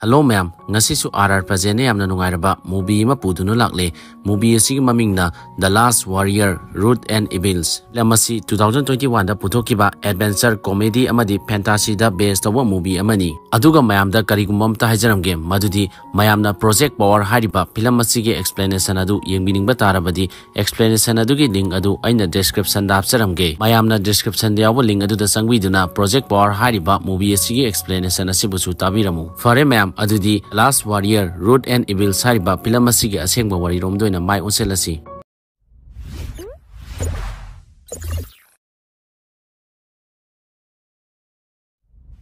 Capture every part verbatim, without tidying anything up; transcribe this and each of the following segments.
Hello ꯃꯌꯥꯝ, ꯉꯁꯤꯁꯨ R R ꯄ꯭ꯔꯖꯦꯟꯅ ꯌꯥꯝꯅ ꯅꯨꯡꯉꯥꯏꯔꯕ movie ꯑꯃ ꯄꯨꯗꯨꯅ ꯂꯥꯛꯂꯦ꯫ Movie ꯑꯁꯤꯒꯤ ꯃꯃꯤꯡꯅ The Last Warrior, Root and Evils꯫ Film ꯑꯁꯤ two thousand twenty-one ꯗ ꯄꯨꯊꯣꯛꯈꯤꯕ adventure comedy ꯑꯃꯗꯤ fantasy ꯗ base ꯇꯧꯕ movie ꯑꯃꯅꯤ꯫ ꯑꯗꯨꯒ ꯃꯌꯥꯝꯗ ꯀꯔꯤꯒꯨꯝꯕ ꯑꯝꯇ ꯍꯥꯏꯖꯔꯝꯒꯦ, ꯃꯗꯨꯗꯤ ꯃꯌꯥꯝꯅ Project Power ꯍꯥꯏꯔꯤꯕ ꯐꯤꯂꯝ ꯑꯁꯤꯒꯤ explanation ꯑꯗꯨ ꯌꯦꯡꯕꯤꯅꯤꯡꯕ ꯇꯥꯔꯕꯗꯤ explanation ꯑꯗꯨꯒꯤ link ꯑꯗꯨ ꯑꯩꯅ description ꯗ ꯍꯥꯞꯆꯔꯝꯒꯦ꯫ ꯃꯌꯥꯝꯅ description ꯗ ꯌꯥꯎꯕ link ꯑꯗꯨꯗ ꯆꯪꯕꯤꯗꯨꯅ Project Power ꯍꯥꯏꯔꯤꯕ movie ꯑꯁꯤꯒꯤ explanation ꯑꯁꯤꯕꯨꯁꯨ ꯇꯥꯕꯤꯔꯝꯃꯨ꯫ ꯐꯔꯦ ꯃꯌꯥꯝ, ꯑꯗꯨꯗꯤ Last Warrior, Root and Evils ꯍꯥꯏꯔꯤꯕ ꯐꯤꯂꯝ ꯑꯁꯤꯒꯤ ꯑꯁꯦꯡꯕ ꯋꯥꯔꯤꯔꯣꯝꯗ ꯑꯣꯏꯅ ꯃꯥꯏ ꯑꯣꯟꯁꯤꯜꯂꯁꯤ꯫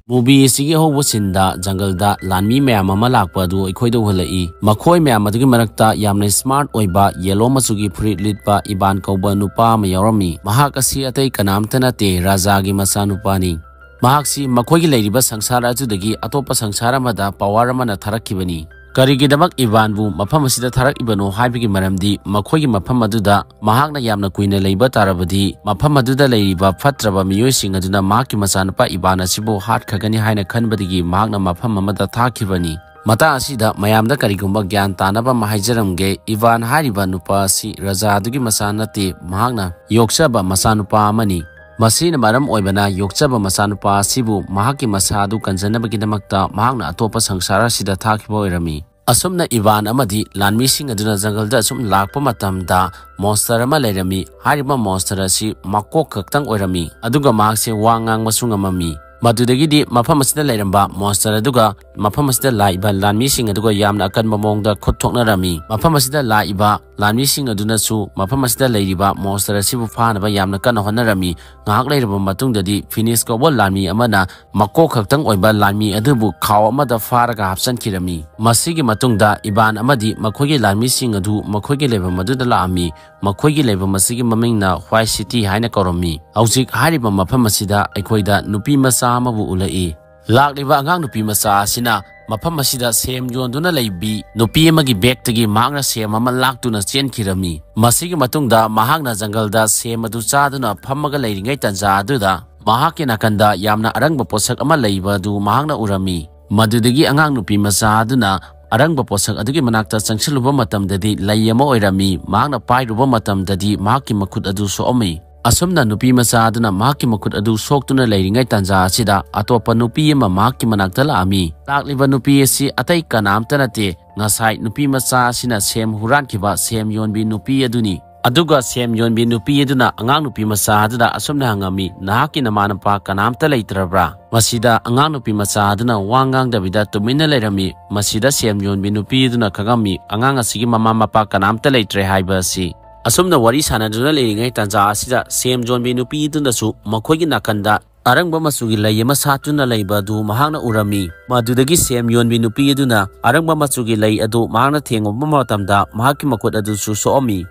Movie ꯑꯁꯤꯒꯤ ꯑꯍꯧꯕ scene ꯗ ꯖꯪꯒꯜꯗ ꯂꯥꯟꯃꯤ ꯃꯌꯥꯝ ꯑꯃ ꯂꯥꯛꯄ ꯑꯗꯨ ꯑꯩꯈꯣꯏꯗ ꯎꯍꯜꯂꯛꯏ꯫ ꯃꯈꯣꯏ ꯃꯌꯥꯝ ꯑꯗꯨꯒꯤ ꯃꯔꯛꯇ ꯌꯥꯝꯅ smart ꯑꯣꯏꯕ yellow ꯃꯆꯨꯒꯤ ꯐꯨꯔꯤꯠ ꯂꯤꯠꯄ ꯏꯕꯥꯟ ꯀꯧꯕ ꯅꯨꯄꯥ ꯑꯃ ꯌꯥꯎꯔꯝꯃꯤ꯫ ꯃꯍꯥꯛ ꯑꯁꯤ ꯑꯇꯩ ꯀꯅꯥꯝꯇ ꯅꯠꯇꯦ, ꯔꯥꯖꯥꯒꯤ ꯃꯆꯥꯅꯨꯄꯥꯅꯤ꯫ ꯃꯍꯥꯛꯁꯤ ꯃꯈꯣꯏꯒꯤ ꯂꯩꯔꯤꯕ ꯁꯪꯁꯥꯔ ꯑꯗꯨꯗꯒꯤ ꯑꯇꯣꯞꯄ ꯁꯪꯁꯥꯔ ꯑꯃꯗ power ꯑꯃꯅ ꯊꯥꯔꯛꯈꯤꯕꯅꯤ꯫ ꯀꯔꯤꯒꯤꯗꯃꯛ ꯏꯕꯥꯟꯕꯨ ꯃꯐꯝ ꯑꯁꯤꯗ ꯊꯥꯔꯛꯏꯕꯅꯣ ꯍꯥꯏꯕꯒꯤ ꯃꯔꯝꯗꯤ ꯃꯈꯣꯏꯒꯤ ꯃꯐꯝ ꯑꯗꯨꯗ ꯃꯍꯥꯛꯅ ꯌꯥꯝꯅ ꯀꯨꯏꯅ ꯂꯩꯕ ꯇꯥꯔꯕꯗꯤ ꯃꯐꯝ ꯑꯗꯨꯗ ꯂꯩꯔꯤꯕ ꯐꯠꯇ꯭ꯔꯕ ꯃꯤꯑꯣꯏꯁꯤꯡ ꯑꯗꯨꯅ ꯃꯍꯥꯛꯀꯤ ꯃꯆꯥꯅꯨꯄꯥ ꯏꯕꯥꯟ ꯑꯁꯤꯕꯨ ꯍꯥꯠꯈ꯭ꯔꯒꯅꯤ ꯍꯥꯏꯅ ꯈꯟꯕꯗꯒꯤ ꯃꯍꯥꯛꯅ ꯃꯐꯝ ꯑꯃꯗ ꯊꯥꯈꯤꯕꯅꯤ꯫ ꯃꯇꯥꯡ ꯑꯁꯤꯗ ꯃꯌꯥꯝꯗ ꯀꯔꯤꯒꯨꯝꯕ ꯒ꯭ꯌꯥꯟ ꯇꯥꯅꯕ ꯑꯃ ꯍꯥꯏꯖꯔꯝꯒꯦ꯫ ꯏꯕꯥꯟ ꯍꯥꯏꯔꯤꯕ ꯅꯨꯄꯥ ꯑꯁꯤ ꯔꯥꯖꯥ ꯑꯗꯨꯒꯤ ꯃꯆꯥ ꯅꯠꯇꯦ, ꯃꯍꯥꯛꯅ ꯌꯣꯛꯆꯕ ꯃꯆꯥꯅꯨꯄꯥ ꯑꯃꯅꯤ꯫ ꯃꯁꯤꯅ ꯃꯔꯝ ꯑꯣꯏꯕꯅ ꯌꯣꯛꯆꯕ ꯃꯆꯥꯅꯨꯄꯥ ꯑꯁꯤꯕꯨ ꯃꯍꯥꯛꯀꯤ ꯃꯁꯥ ꯑꯗꯨ ꯀꯟꯖꯅꯕꯒꯤꯗꯃꯛꯇ ꯃꯍꯥꯛꯅ ꯑꯇꯣꯞꯄ ꯁꯪꯁꯥꯔ ꯑꯁꯤꯗ ꯊꯥꯈꯤꯕ ꯑꯣꯏꯔꯝꯃꯤ꯫ ꯑꯁꯨꯝꯅ ꯏꯕꯥꯟ ꯑꯃꯗꯤ ꯂꯥꯟꯃꯤꯁꯤꯡ ꯑꯗꯨꯅ ꯖꯪꯒꯜꯗ ꯑꯁꯨꯝ ꯂꯥꯛꯄ ꯃꯇꯝꯗ monster ꯑꯃ ꯂꯩꯔꯝꯃꯤ꯫ ꯍꯥꯏꯔꯤꯕ monster ꯑꯁꯤ ꯃꯀꯣꯛ ꯈꯛꯇꯪ ꯑꯣꯏꯔꯝꯃꯤ, ꯑꯗꯨꯒ ꯃꯍꯥꯛꯁꯦ ꯋꯥ ꯉꯥꯡꯕꯁꯨ ꯉꯝꯃꯝꯃꯤ꯫ ꯃꯗꯨꯗꯒꯤꯗꯤ ꯃꯐꯝ ꯑꯁꯤꯗ ꯂꯩꯔꯝꯕ monster ꯑꯗꯨꯒ ꯃꯐꯝ ꯑꯁꯤꯗ ꯂꯥꯛꯏꯕ ꯂꯥꯟꯃꯤꯁꯤꯡ ꯑꯗꯨꯒ ꯌꯥꯝꯅ ꯑꯀꯟꯕ ꯃꯑꯣꯡꯗ ꯈꯨꯠ ꯊꯣꯛꯅꯔꯝꯃꯤ꯫ ꯃꯐꯝ ꯑꯁꯤꯗ ꯂꯥꯛꯏꯕ ꯂꯥꯟꯃꯤꯁꯤꯡ ꯑꯗꯨꯅꯁꯨ ꯃꯐꯝ ꯑꯁꯤꯗ ꯂꯩꯔꯤꯕ monster ꯑꯁꯤꯕꯨ ꯐꯥꯅꯕ ꯌꯥꯝꯅ ꯀꯟꯅ ꯍꯣꯠꯅꯔꯝꯃꯤ꯫ ꯉꯥꯏꯍꯥꯛ ꯂꯩꯔꯕ ꯃꯇꯨꯡꯗꯗꯤ Phoenix ꯀꯧꯕ ꯂꯥꯟꯃꯤ ꯑꯃꯅ ꯃꯀꯣꯛ ꯈꯛꯇꯪ ꯑꯣꯏꯕ ꯂꯥꯟꯃꯤ ꯑꯗꯨꯕꯨ ꯈꯥꯎ ꯑꯃꯗ ꯐꯥꯔꯒ ꯍꯥꯞꯆꯤꯟꯈꯤꯔꯝꯃꯤ꯫ ꯃꯁꯤꯒꯤ ꯃꯇꯨꯡꯗ ꯏꯕꯥꯟ ꯑꯃꯗꯤ ꯃꯈꯣꯏꯒꯤ ꯂꯥꯟꯃꯤꯁꯤꯡ ꯑꯗꯨ ꯃꯈꯣꯏꯒꯤ ꯂꯩꯐꯝ ꯑꯗꯨꯗ ꯂꯥꯛꯑꯝꯃꯤ꯫ ꯃꯈꯣꯏꯒꯤ ꯂꯩꯐꯝ ꯑꯁꯤꯒꯤ ꯃꯃꯤꯡꯅ White City ꯍꯥꯏꯅ ꯀꯧꯔꯝꯃꯤ꯫ ꯍꯧꯖꯤꯛ ꯍꯥꯏꯔꯤꯕ ꯃꯐꯝ ꯑꯁꯤꯗ ꯑꯩꯈꯣꯏꯗ ꯅꯨꯄꯤ ꯃꯆꯥ ꯑꯃꯕꯨ ꯎꯠꯂꯛꯏ꯫ ꯂꯥꯛꯂꯤꯕ ꯑꯉꯥꯡ ꯅꯨꯄꯤ ꯃꯆꯥ ꯑꯁꯤꯅ ꯃꯐꯝ ꯑꯁꯤꯗ ꯁꯦꯝ ꯌꯣꯟꯗꯨꯅ ꯂꯩꯕꯤ ꯅꯨꯄꯤ ꯑꯃꯒꯤ bag ꯇꯒꯤ ꯃꯍꯥꯛꯅ ꯁꯦꯝ ꯑꯃ ꯂꯥꯛꯇꯨꯅ ꯆꯦꯟꯈꯤꯔꯝꯃꯤ꯫ ꯃꯁꯤꯒꯤ ꯃꯇꯨꯡꯗ ꯃꯍꯥꯛꯅ ꯖꯪꯒꯜꯗ ꯁꯦꯝ ꯑꯗꯨ ꯆꯥꯗꯨꯅ ꯐꯝꯃꯒ ꯂꯩꯔꯤꯉꯩ ꯇꯟꯖꯥ ꯑꯗꯨꯗ ꯃꯍꯥꯛꯀꯤ ꯅꯥꯀꯟꯗ ꯌꯥꯝꯅ ꯑꯔꯪꯕ ꯄꯣꯠꯁꯛ ꯑꯃ ꯂꯩꯕ ꯑꯗꯨ ꯃꯍꯥꯛꯅ ꯎꯔꯝꯃꯤ꯫ ꯃꯗꯨꯗꯒꯤ ꯑꯉꯥꯡ ꯅꯨꯄꯤ ꯃꯆꯥ ꯑꯗꯨꯅ ꯑꯔꯪꯕ ꯄꯣꯠꯁꯛ ꯑꯗꯨꯒꯤ ꯃꯅꯥꯛꯇ ꯆꯪꯁꯤꯜꯂꯨꯕ ꯃꯇꯝꯗꯗꯤ ꯂꯩ ꯑꯃ ꯑꯣꯏꯔꯝꯃꯤ꯫ ꯃꯍꯥꯛꯅ ꯄꯥꯏꯔꯨꯕ ꯃꯇꯝꯗꯗꯤ ꯃꯍꯥꯛꯀꯤ ꯃꯈꯨꯠ ꯑꯗꯨ ꯁꯣꯛꯑꯝꯃꯤ꯫ ꯑꯁꯨꯝꯅ ꯅꯨꯄꯤ ꯃꯆꯥ ꯑꯗꯨꯅ ꯃꯍꯥꯛꯀꯤ ꯃꯈꯨꯠ ꯑꯗꯨ ꯁꯣꯛꯇꯨꯅ ꯂꯩꯔꯤꯉꯩ ꯇꯥꯟꯖꯥ ꯑꯁꯤꯗ ꯑꯇꯣꯞꯄ ꯅꯨꯄꯤ ꯑꯃ ꯃꯍꯥꯛꯀꯤ ꯃꯅꯥꯛꯇ ꯂꯥꯛꯑꯝꯃꯤ꯫ ꯂꯥꯛꯂꯤꯕ ꯅꯨꯄꯤ ꯑꯁꯤ ꯑꯇꯩ ꯀꯅꯥꯝꯇ ꯅꯠꯇꯦ, ꯉꯁꯥꯏ ꯅꯨꯄꯤ ꯃꯆꯥ ꯑꯁꯤꯅ ꯁꯦꯝ ꯍꯨꯔꯥꯟꯈꯤꯕ ꯁꯦꯝ ꯌꯣꯟꯕꯤ ꯅꯨꯄꯤ ꯑꯗꯨꯅꯤ꯫ ꯑꯗꯨꯒ ꯁꯦꯝ ꯌꯣꯟꯕꯤ ꯅꯨꯄꯤ ꯑꯗꯨꯅ ꯑꯉꯥꯡ ꯅꯨꯄꯤ ꯃꯆꯥ ꯑꯗꯨꯗ ꯑꯁꯨꯝꯅ ꯍꯪꯉꯝꯃꯤ, "ꯅꯍꯥꯛꯀꯤ ꯅꯃꯥ ꯅꯄꯥ ꯀꯅꯥꯝꯇ ꯂꯩꯇ꯭ꯔꯕ꯭ꯔꯥ?" ꯃꯁꯤꯗ ꯑꯉꯥꯡ ꯅꯨꯄꯤ ꯃꯆꯥ ꯑꯗꯨꯅ ꯋꯥ ꯉꯥꯡꯗꯕꯤꯗ ꯇꯨꯃꯤꯟꯅ ꯂꯩꯔꯝꯃꯤ꯫ ꯃꯁꯤꯗ ꯁꯦꯝ ꯌꯣꯟꯕꯤ ꯅꯨꯄꯤ ꯑꯗꯨꯅ ꯈꯪꯉꯝꯃꯤ, ꯑꯉꯥꯡ ꯑꯁꯤꯒꯤ ꯃꯃꯥ ꯃꯄꯥ ꯀꯅꯥꯝꯇ ꯂꯩꯇ꯭ꯔꯦ ꯍꯥꯏꯕ ꯑꯁꯤ꯫ ꯑꯁꯨꯝꯅ ꯋꯥꯔꯤ ꯁꯥꯟꯅꯗꯨꯅ ꯂꯩꯔꯤꯉꯩ ꯇꯥꯟꯖꯥ ꯑꯁꯤꯗ ꯁꯦꯝ ꯌꯣꯟꯕꯤ ꯅꯨꯄꯤ ꯑꯗꯨꯅꯁꯨ ꯃꯈꯣꯏꯒꯤ ꯅꯥꯀꯟꯗ ꯑꯔꯪꯕ ꯃꯆꯨꯒꯤ ꯂꯩ ꯑꯃ ꯁꯥꯠꯇꯨꯅ ꯂꯩꯕ ꯑꯗꯨ ꯃꯍꯥꯛꯅ ꯎꯔꯝꯃꯤ꯫ ꯃꯗꯨꯗꯒꯤ ꯁꯦꯝ ꯌꯣꯟꯕꯤ ꯅꯨꯄꯤ ꯑꯗꯨꯅ ꯑꯔꯪꯕ ꯃꯆꯨꯒꯤ ꯂꯩ ꯑꯗꯨ ꯃꯍꯥꯛꯅ ꯊꯦꯡꯉꯨꯕ ꯃꯇꯝꯗ ꯃꯍꯥꯛꯀꯤ ꯃꯈꯨꯠ ꯑꯗꯨꯁꯨ ꯁꯣꯛꯑꯝꯃꯤ꯫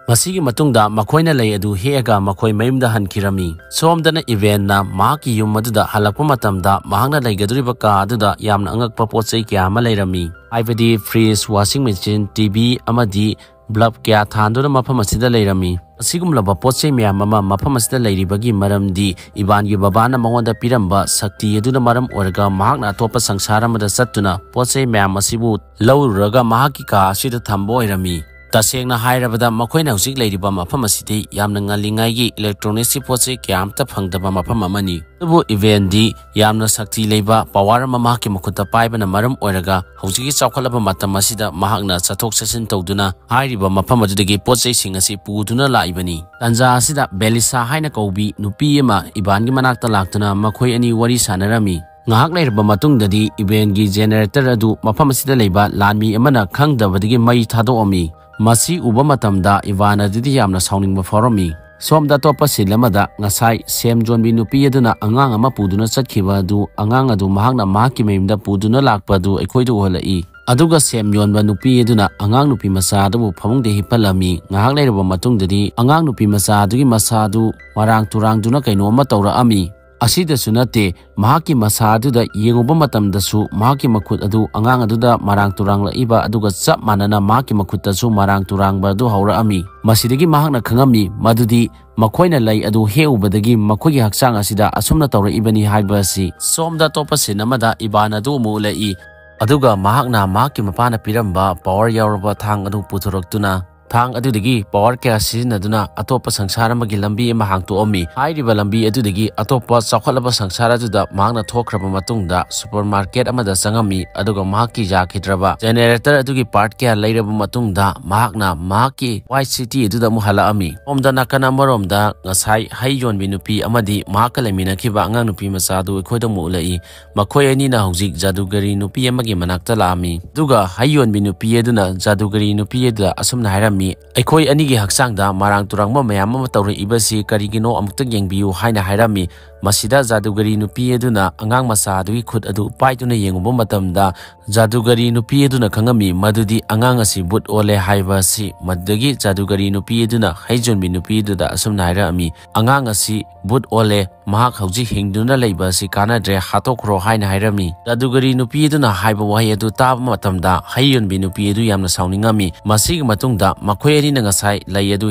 ꯃꯁꯤꯒꯤ ꯃꯇꯨꯡꯗ ꯃꯈꯣꯏꯅ ꯂꯩ ꯑꯗꯨ ꯍꯦꯛꯑꯒ ꯃꯈꯣꯏ ꯃꯌꯨꯝꯗ ꯍꯟꯈꯤꯔꯝꯃꯤ꯫ ꯁꯣꯝꯗꯅ ꯏꯚꯦꯟꯅ ꯃꯍꯥꯛꯀꯤ ꯌꯨꯝ ꯑꯗꯨꯗ ꯍꯜꯂꯛꯄ ꯃꯇꯝꯗ ꯃꯍꯥꯛꯅ ꯂꯩꯒꯗꯧꯔꯤꯕ ꯀꯥ ꯑꯗꯨꯗ ꯌꯥꯝꯅ ꯑꯉꯛꯄ ꯄꯣꯠ ꯆꯩ ꯀꯌꯥ ꯑꯃ ꯂꯩꯔꯝꯃꯤ, ꯍꯥꯏꯕꯗꯤ ꯐ꯭ꯔꯤꯖ, ꯋꯥꯁꯤꯡ ꯃꯦꯆꯤꯟ, ꯇꯤ ꯚꯤ ꯑꯃꯗꯤ ꯕ꯭ꯂꯕ ꯀꯌꯥ ꯊꯥꯟꯗꯨꯅ ꯃꯐꯝ ꯑꯁꯤꯗ ꯂꯩꯔꯝꯃꯤ꯫ ꯑꯁꯤꯒꯨꯝꯂꯕ ꯄꯣꯠ ꯆꯩ ꯃꯌꯥꯝ ꯑꯃ ꯃꯐꯝ ꯑꯁꯤꯗ ꯂꯩꯔꯤꯕꯒꯤ ꯃꯔꯝꯗꯤ ꯏꯕꯥꯟꯒꯤ ꯕꯕꯥꯅ ꯃꯉꯣꯟꯗ ꯄꯤꯔꯝꯕ ꯁꯛꯇꯤ ꯑꯗꯨꯅ ꯃꯔꯝ ꯑꯣꯏꯔꯒ ꯃꯍꯥꯛꯅ ꯑꯇꯣꯞꯄ ꯁꯪꯁꯥꯔ ꯑꯃꯗ ꯆꯠꯇꯨꯅ ꯄꯣꯠ ꯆꯩ ꯃꯌꯥꯝ ꯑꯁꯤꯕꯨ ꯂꯧꯔꯨꯔꯒ ꯃꯍꯥꯛꯀꯤ ꯀꯥ ꯑꯁꯤꯗ ꯊꯝꯕ ꯑꯣꯏꯔꯝꯃꯤ꯫ ꯇꯁꯦꯡꯅ ꯍꯥꯏꯔꯕꯗ ꯃꯈꯣꯏꯅ ꯍꯧꯖꯤꯛ ꯂꯩꯔꯤꯕ ꯃꯐꯝ ꯑꯁꯤꯗꯤ ꯌꯥꯝꯅ ꯉꯜꯂꯤꯉꯩꯒꯤ ꯏꯂꯦꯛꯇ꯭ꯔꯣꯅꯤꯛꯁꯀꯤ ꯄꯣꯠ ꯆꯩ ꯀꯌꯥ ꯑꯃꯇ ꯐꯪꯗꯕ ꯃꯐꯝ ꯑꯃꯅꯤ꯫ ꯑꯗꯨꯕꯨ ꯏꯚꯦꯟꯗꯤ ꯌꯥꯝꯅ ꯁꯛꯇꯤ ꯂꯩꯕ ꯄꯋꯥꯔ ꯑꯃ ꯃꯍꯥꯛꯀꯤ ꯃꯈꯨꯠꯇ ꯄꯥꯏꯕꯅ ꯃꯔꯝ ꯑꯣꯏꯔꯒ ꯍꯧꯖꯤꯛꯀꯤ ꯆꯥꯎꯈꯠꯂꯕ ꯃꯇꯝ ꯑꯁꯤꯗ ꯃꯍꯥꯛꯅ ꯆꯠꯊꯣꯛ ꯆꯠꯁꯤꯟ ꯇꯧꯗꯨꯅ ꯍꯥꯏꯔꯤꯕ ꯃꯐꯝ ꯑꯗꯨꯗꯒꯤ ꯄꯣꯠ ꯆꯩꯁꯤꯡ ꯑꯁꯤ ꯄꯨꯗꯨꯅ ꯂꯥꯛꯏꯕꯅꯤ꯫ ꯇꯥꯟꯖꯥ ꯑꯁꯤꯗ ꯕꯦꯂꯤꯁꯥ ꯍꯥꯏꯅ ꯀꯧꯕꯤ ꯅꯨꯄꯤ ꯑꯃ ꯏꯕꯥꯟꯒꯤ ꯃꯅꯥꯛꯇ ꯂꯥꯛꯇꯨꯅ ꯃꯈꯣꯏ ꯑꯅꯤ ꯋꯥꯔꯤ ꯁꯥꯟꯅꯔꯝꯃꯤ꯫ ꯉꯥꯏꯍꯥꯛ ꯂꯩꯔꯕ ꯃꯇꯨꯡꯗꯗꯤ ꯏꯚꯦꯟꯒꯤ ꯖꯦꯅꯦꯔꯦꯇꯔ ꯑꯗꯨ ꯃꯐꯝ ꯑꯁꯤꯗ ꯂꯩꯕ ꯂꯥꯟꯃꯤ ꯑꯃꯅ ꯈꯪꯗꯕꯗꯒꯤ ꯃꯩ ꯊꯥꯗꯣꯛꯑꯝꯃꯤ꯫ ꯃꯁꯤ ꯎꯕ ꯃꯇꯝꯗ ꯏꯚꯥꯟ ꯑꯗꯨꯗꯤ ꯌꯥꯝꯅ ꯁꯥꯎꯅꯤꯡꯕ ꯐꯥꯎꯔꯝꯃꯤ꯫ ꯁꯣꯝꯗ ꯑꯇꯣꯞꯄ ꯁꯤꯟ ꯑꯃꯗ ꯉꯁꯥꯏ ꯁꯦꯝ ꯌꯣꯟꯕꯤ ꯅꯨꯄꯤ ꯑꯗꯨꯅ ꯑꯉꯥꯡ ꯑꯃ ꯄꯨꯗꯨꯅ ꯆꯠꯈꯤꯕ ꯑꯗꯨ, ꯑꯉꯥꯡ ꯑꯗꯨ ꯃꯍꯥꯛꯅ ꯃꯍꯥꯛꯀꯤ ꯃꯌꯨꯝꯗ ꯄꯨꯗꯨꯅ ꯂꯥꯛꯄ ꯑꯗꯨ ꯑꯩꯈꯣꯏꯗ ꯎꯍꯜꯂꯛꯏ꯫ ꯑꯗꯨꯒ ꯁꯦꯝ ꯌꯣꯟꯕ ꯅꯨꯄꯤ ꯑꯗꯨꯅ ꯑꯉꯥꯡ ꯅꯨꯄꯤ ꯃꯆꯥ ꯑꯗꯨꯕꯨ ꯐꯃꯨꯡꯗ ꯍꯤꯞꯍꯜꯂꯝꯃꯤ꯫ ꯉꯥꯏꯍꯥꯛ ꯂꯩꯔꯕ ꯃꯇꯨꯡꯗꯗꯤ ꯑꯉꯥꯡ ꯅꯨꯄꯤ ꯃꯆꯥ ꯑꯗꯨꯒꯤ ꯃꯁꯥ ꯑꯗꯨ ꯃꯔꯥꯡ ꯇꯨꯔꯥꯡꯗꯨꯅ ꯀꯩꯅꯣꯝꯃ ꯇꯧꯔꯛꯑꯝꯃꯤ꯫ ꯑꯁꯤꯗꯁꯨ ꯅꯠꯇꯦ, ꯃꯍꯥꯛꯀꯤ ꯃꯁꯥ ꯑꯗꯨꯗ ꯌꯦꯡꯉꯨꯕ ꯃꯇꯝꯗꯁꯨ ꯃꯍꯥꯛꯀꯤ ꯃꯈꯨꯠ ꯑꯗꯨ ꯑꯉꯥꯡ ꯑꯗꯨꯗ ꯃꯔꯥꯡ ꯇꯨꯔꯥꯡꯂꯛꯏꯕ ꯑꯗꯨꯒ ꯆꯞ ꯃꯥꯟꯅꯅ ꯃꯍꯥꯛꯀꯤ ꯃꯈꯨꯠꯇꯁꯨ ꯃꯔꯥꯡ ꯇꯨꯔꯥꯡꯕ ꯑꯗꯨ ꯍꯧꯔꯛꯑꯝꯃꯤ꯫ ꯃꯁꯤꯗꯒꯤ ꯃꯍꯥꯛꯅ ꯈꯪꯉꯝꯃꯤ ꯃꯗꯨꯗꯤ ꯃꯈꯣꯏꯅ ꯂꯩ ꯑꯗꯨ ꯍꯦꯛꯎꯕꯗꯒꯤ ꯃꯈꯣꯏꯒꯤ ꯍꯛꯆꯥꯡ ꯑꯁꯤꯗ ꯑꯁꯨꯝꯅ ꯇꯧꯔꯛꯏꯕꯅꯤ ꯍꯥꯏꯕ ꯑꯁꯤ꯫ ꯁꯣꯝꯗ ꯑꯇꯣꯞꯄ scene ꯑꯃꯗ ꯏꯕꯥꯟ ꯑꯗꯨ ꯑꯃꯨꯛ ꯎꯠꯂꯛꯏ꯫ ꯑꯗꯨꯒ ꯃꯍꯥꯛꯅ ꯃꯍꯥꯛꯀꯤ ꯃꯄꯥꯅ ꯄꯤꯔꯝꯕ power ꯌꯥꯎꯔꯕ ꯊꯥꯡ ꯑꯗꯨ ꯄꯨꯊꯣꯔꯛꯇꯨꯅ, ꯊꯥꯡ ꯑꯗꯨꯗꯒꯤ power ꯀꯌꯥ ꯁꯤꯖꯤꯟꯅꯗꯨꯅ ꯑꯇꯣꯞꯄ ꯁꯪꯁꯥꯔ ꯑꯃꯒꯤ ꯂꯝꯕꯤ ꯑꯃ ꯍꯥꯡꯇꯣꯛꯑꯝꯃꯤ꯫ ꯍꯥꯏꯔꯤꯕ ꯂꯝꯕꯤ ꯑꯗꯨꯗꯒꯤ ꯑꯇꯣꯞꯄ ꯆꯥꯎꯈꯠꯂꯕ ꯁꯪꯁꯥꯔ ꯑꯗꯨꯗ ꯃꯍꯥꯛꯅ ꯊꯣꯛꯈ꯭ꯔꯕ ꯃꯇꯨꯡꯗ supermarket ꯑꯃꯗ ꯆꯪꯉꯝꯃꯤ, ꯑꯗꯨꯒ ꯃꯍꯥꯛꯀꯤ ꯌꯥꯈꯤꯗ꯭ꯔꯕ generator ꯑꯗꯨꯒꯤ part ꯀꯌꯥ ꯂꯩꯔꯕ ꯃꯇꯨꯡꯗ ꯃꯍꯥꯛꯅ ꯃꯍꯥꯛꯀꯤ White City ꯑꯗꯨꯗ ꯑꯃꯨꯛ ꯍꯜꯂꯛꯑꯝꯃꯤ꯫ ꯁꯣꯝꯗ ꯅꯥꯀꯟ ꯑꯃꯔꯣꯝꯗ ꯉꯁꯥꯏ ꯍꯩ ꯌꯣꯟꯕꯤ ꯅꯨꯄꯤ ꯑꯃꯗꯤ ꯃꯍꯥꯛꯀ ꯂꯩꯃꯤꯟꯅꯈꯤꯕ ꯑꯉꯥꯡ ꯅꯨꯄꯤ ꯃꯆꯥ ꯑꯗꯨ ꯑꯩꯈꯣꯏꯗ ꯑꯃꯨꯛ ꯎꯠꯂꯛꯏ꯫ ꯃꯈꯣꯏ ꯑꯅꯤꯅ ꯍꯧꯖꯤꯛ ꯖꯥꯗꯨꯒꯔꯤ ꯅꯨꯄꯤ ꯑꯃꯒꯤ ꯃꯅꯥꯛꯇ ꯂꯥꯛꯑꯝꯃꯤ꯫ ꯑꯗꯨꯒ ꯍꯩ ꯌꯣꯟꯕꯤ ꯅꯨꯄꯤ ꯑꯗꯨꯅ ꯖꯥꯗꯨꯒꯔꯤ ꯅꯨꯄꯤ ꯑꯗꯨꯗ ꯑꯁꯨꯝꯅ ꯍꯥꯏꯔꯝꯃꯤ, "ꯑꯩꯈꯣꯏ ꯑꯅꯤꯒꯤ ꯍꯛꯆꯥꯡꯗ ꯃꯔꯥꯡ ꯇꯨꯔꯥꯡꯕ ꯃꯌꯥꯝ ꯑꯃ ꯇꯧꯔꯛꯏꯕꯁꯤ ꯀꯔꯤꯒꯤꯅꯣ ꯑꯃꯨꯛꯇ ꯌꯦꯡꯕꯤꯌꯨ" ꯍꯥꯏꯅ ꯍꯥꯏꯔꯝꯃꯤ꯫ ꯃꯁꯤꯗ ꯖꯥꯗꯨꯒꯔꯤ ꯅꯨꯄꯤ ꯑꯗꯨꯅ ꯑꯉꯥꯡ ꯃꯆꯥ ꯑꯗꯨꯒꯤ ꯈꯨꯠ ꯑꯗꯨ ꯄꯥꯏꯗꯨꯅ ꯌꯦꯡꯉꯨꯕ ꯃꯇꯝꯗ, ꯖꯥꯗꯨꯒꯔꯤ ꯅꯨꯄꯤ ꯑꯗꯨꯅ ꯈꯪꯉꯝꯃꯤ ꯃꯗꯨꯗꯤ ꯑꯉꯥꯡ ꯑꯁꯤ ꯚꯨꯠ ꯑꯣꯜꯂꯦ ꯍꯥꯏꯕ ꯑꯁꯤ꯫ ꯃꯗꯨꯗꯒꯤ ꯖꯥꯗꯨꯒꯔꯤ ꯅꯨꯄꯤ ꯑꯗꯨꯅ ꯍꯩ ꯌꯣꯟꯕꯤ ꯅꯨꯄꯤ ꯑꯗꯨꯗ ꯑꯁꯨꯝꯅ ꯍꯥꯏꯔꯛꯑꯝꯃꯤ, "ꯑꯉꯥꯡ ꯑꯁꯤ ꯚꯨꯠ ꯑꯣꯜꯂꯦ, ꯃꯍꯥꯛ ꯍꯧꯖꯤꯛ ꯍꯤꯡꯗꯨꯅ ꯂꯩꯕ ꯑꯁꯤ ꯀꯥꯟꯅꯗ꯭ꯔꯦ, ꯍꯥꯠꯇꯣꯛꯈ꯭ꯔꯣ" ꯍꯥꯏꯅ ꯍꯥꯏꯔꯝꯃꯤ꯫ ꯖꯥꯗꯨꯒꯔꯤ ꯅꯨꯄꯤ ꯑꯗꯨꯅ ꯍꯥꯏꯕ ꯋꯥꯍꯩ ꯑꯗꯨ ꯇꯥꯕ ꯃꯇꯝꯗ ꯍꯩ ꯌꯣꯟꯕꯤ ꯅꯨꯄꯤ ꯑꯗꯨ ꯌꯥꯝꯅ ꯁꯥꯎꯅꯤꯡꯉꯝꯃꯤ꯫ ꯃꯁꯤꯒꯤ ꯃꯇꯨꯡꯗ ꯃꯈꯣꯏ ꯑꯅꯤꯅ ꯉꯁꯥꯏ ꯂꯩ ꯑꯗꯨ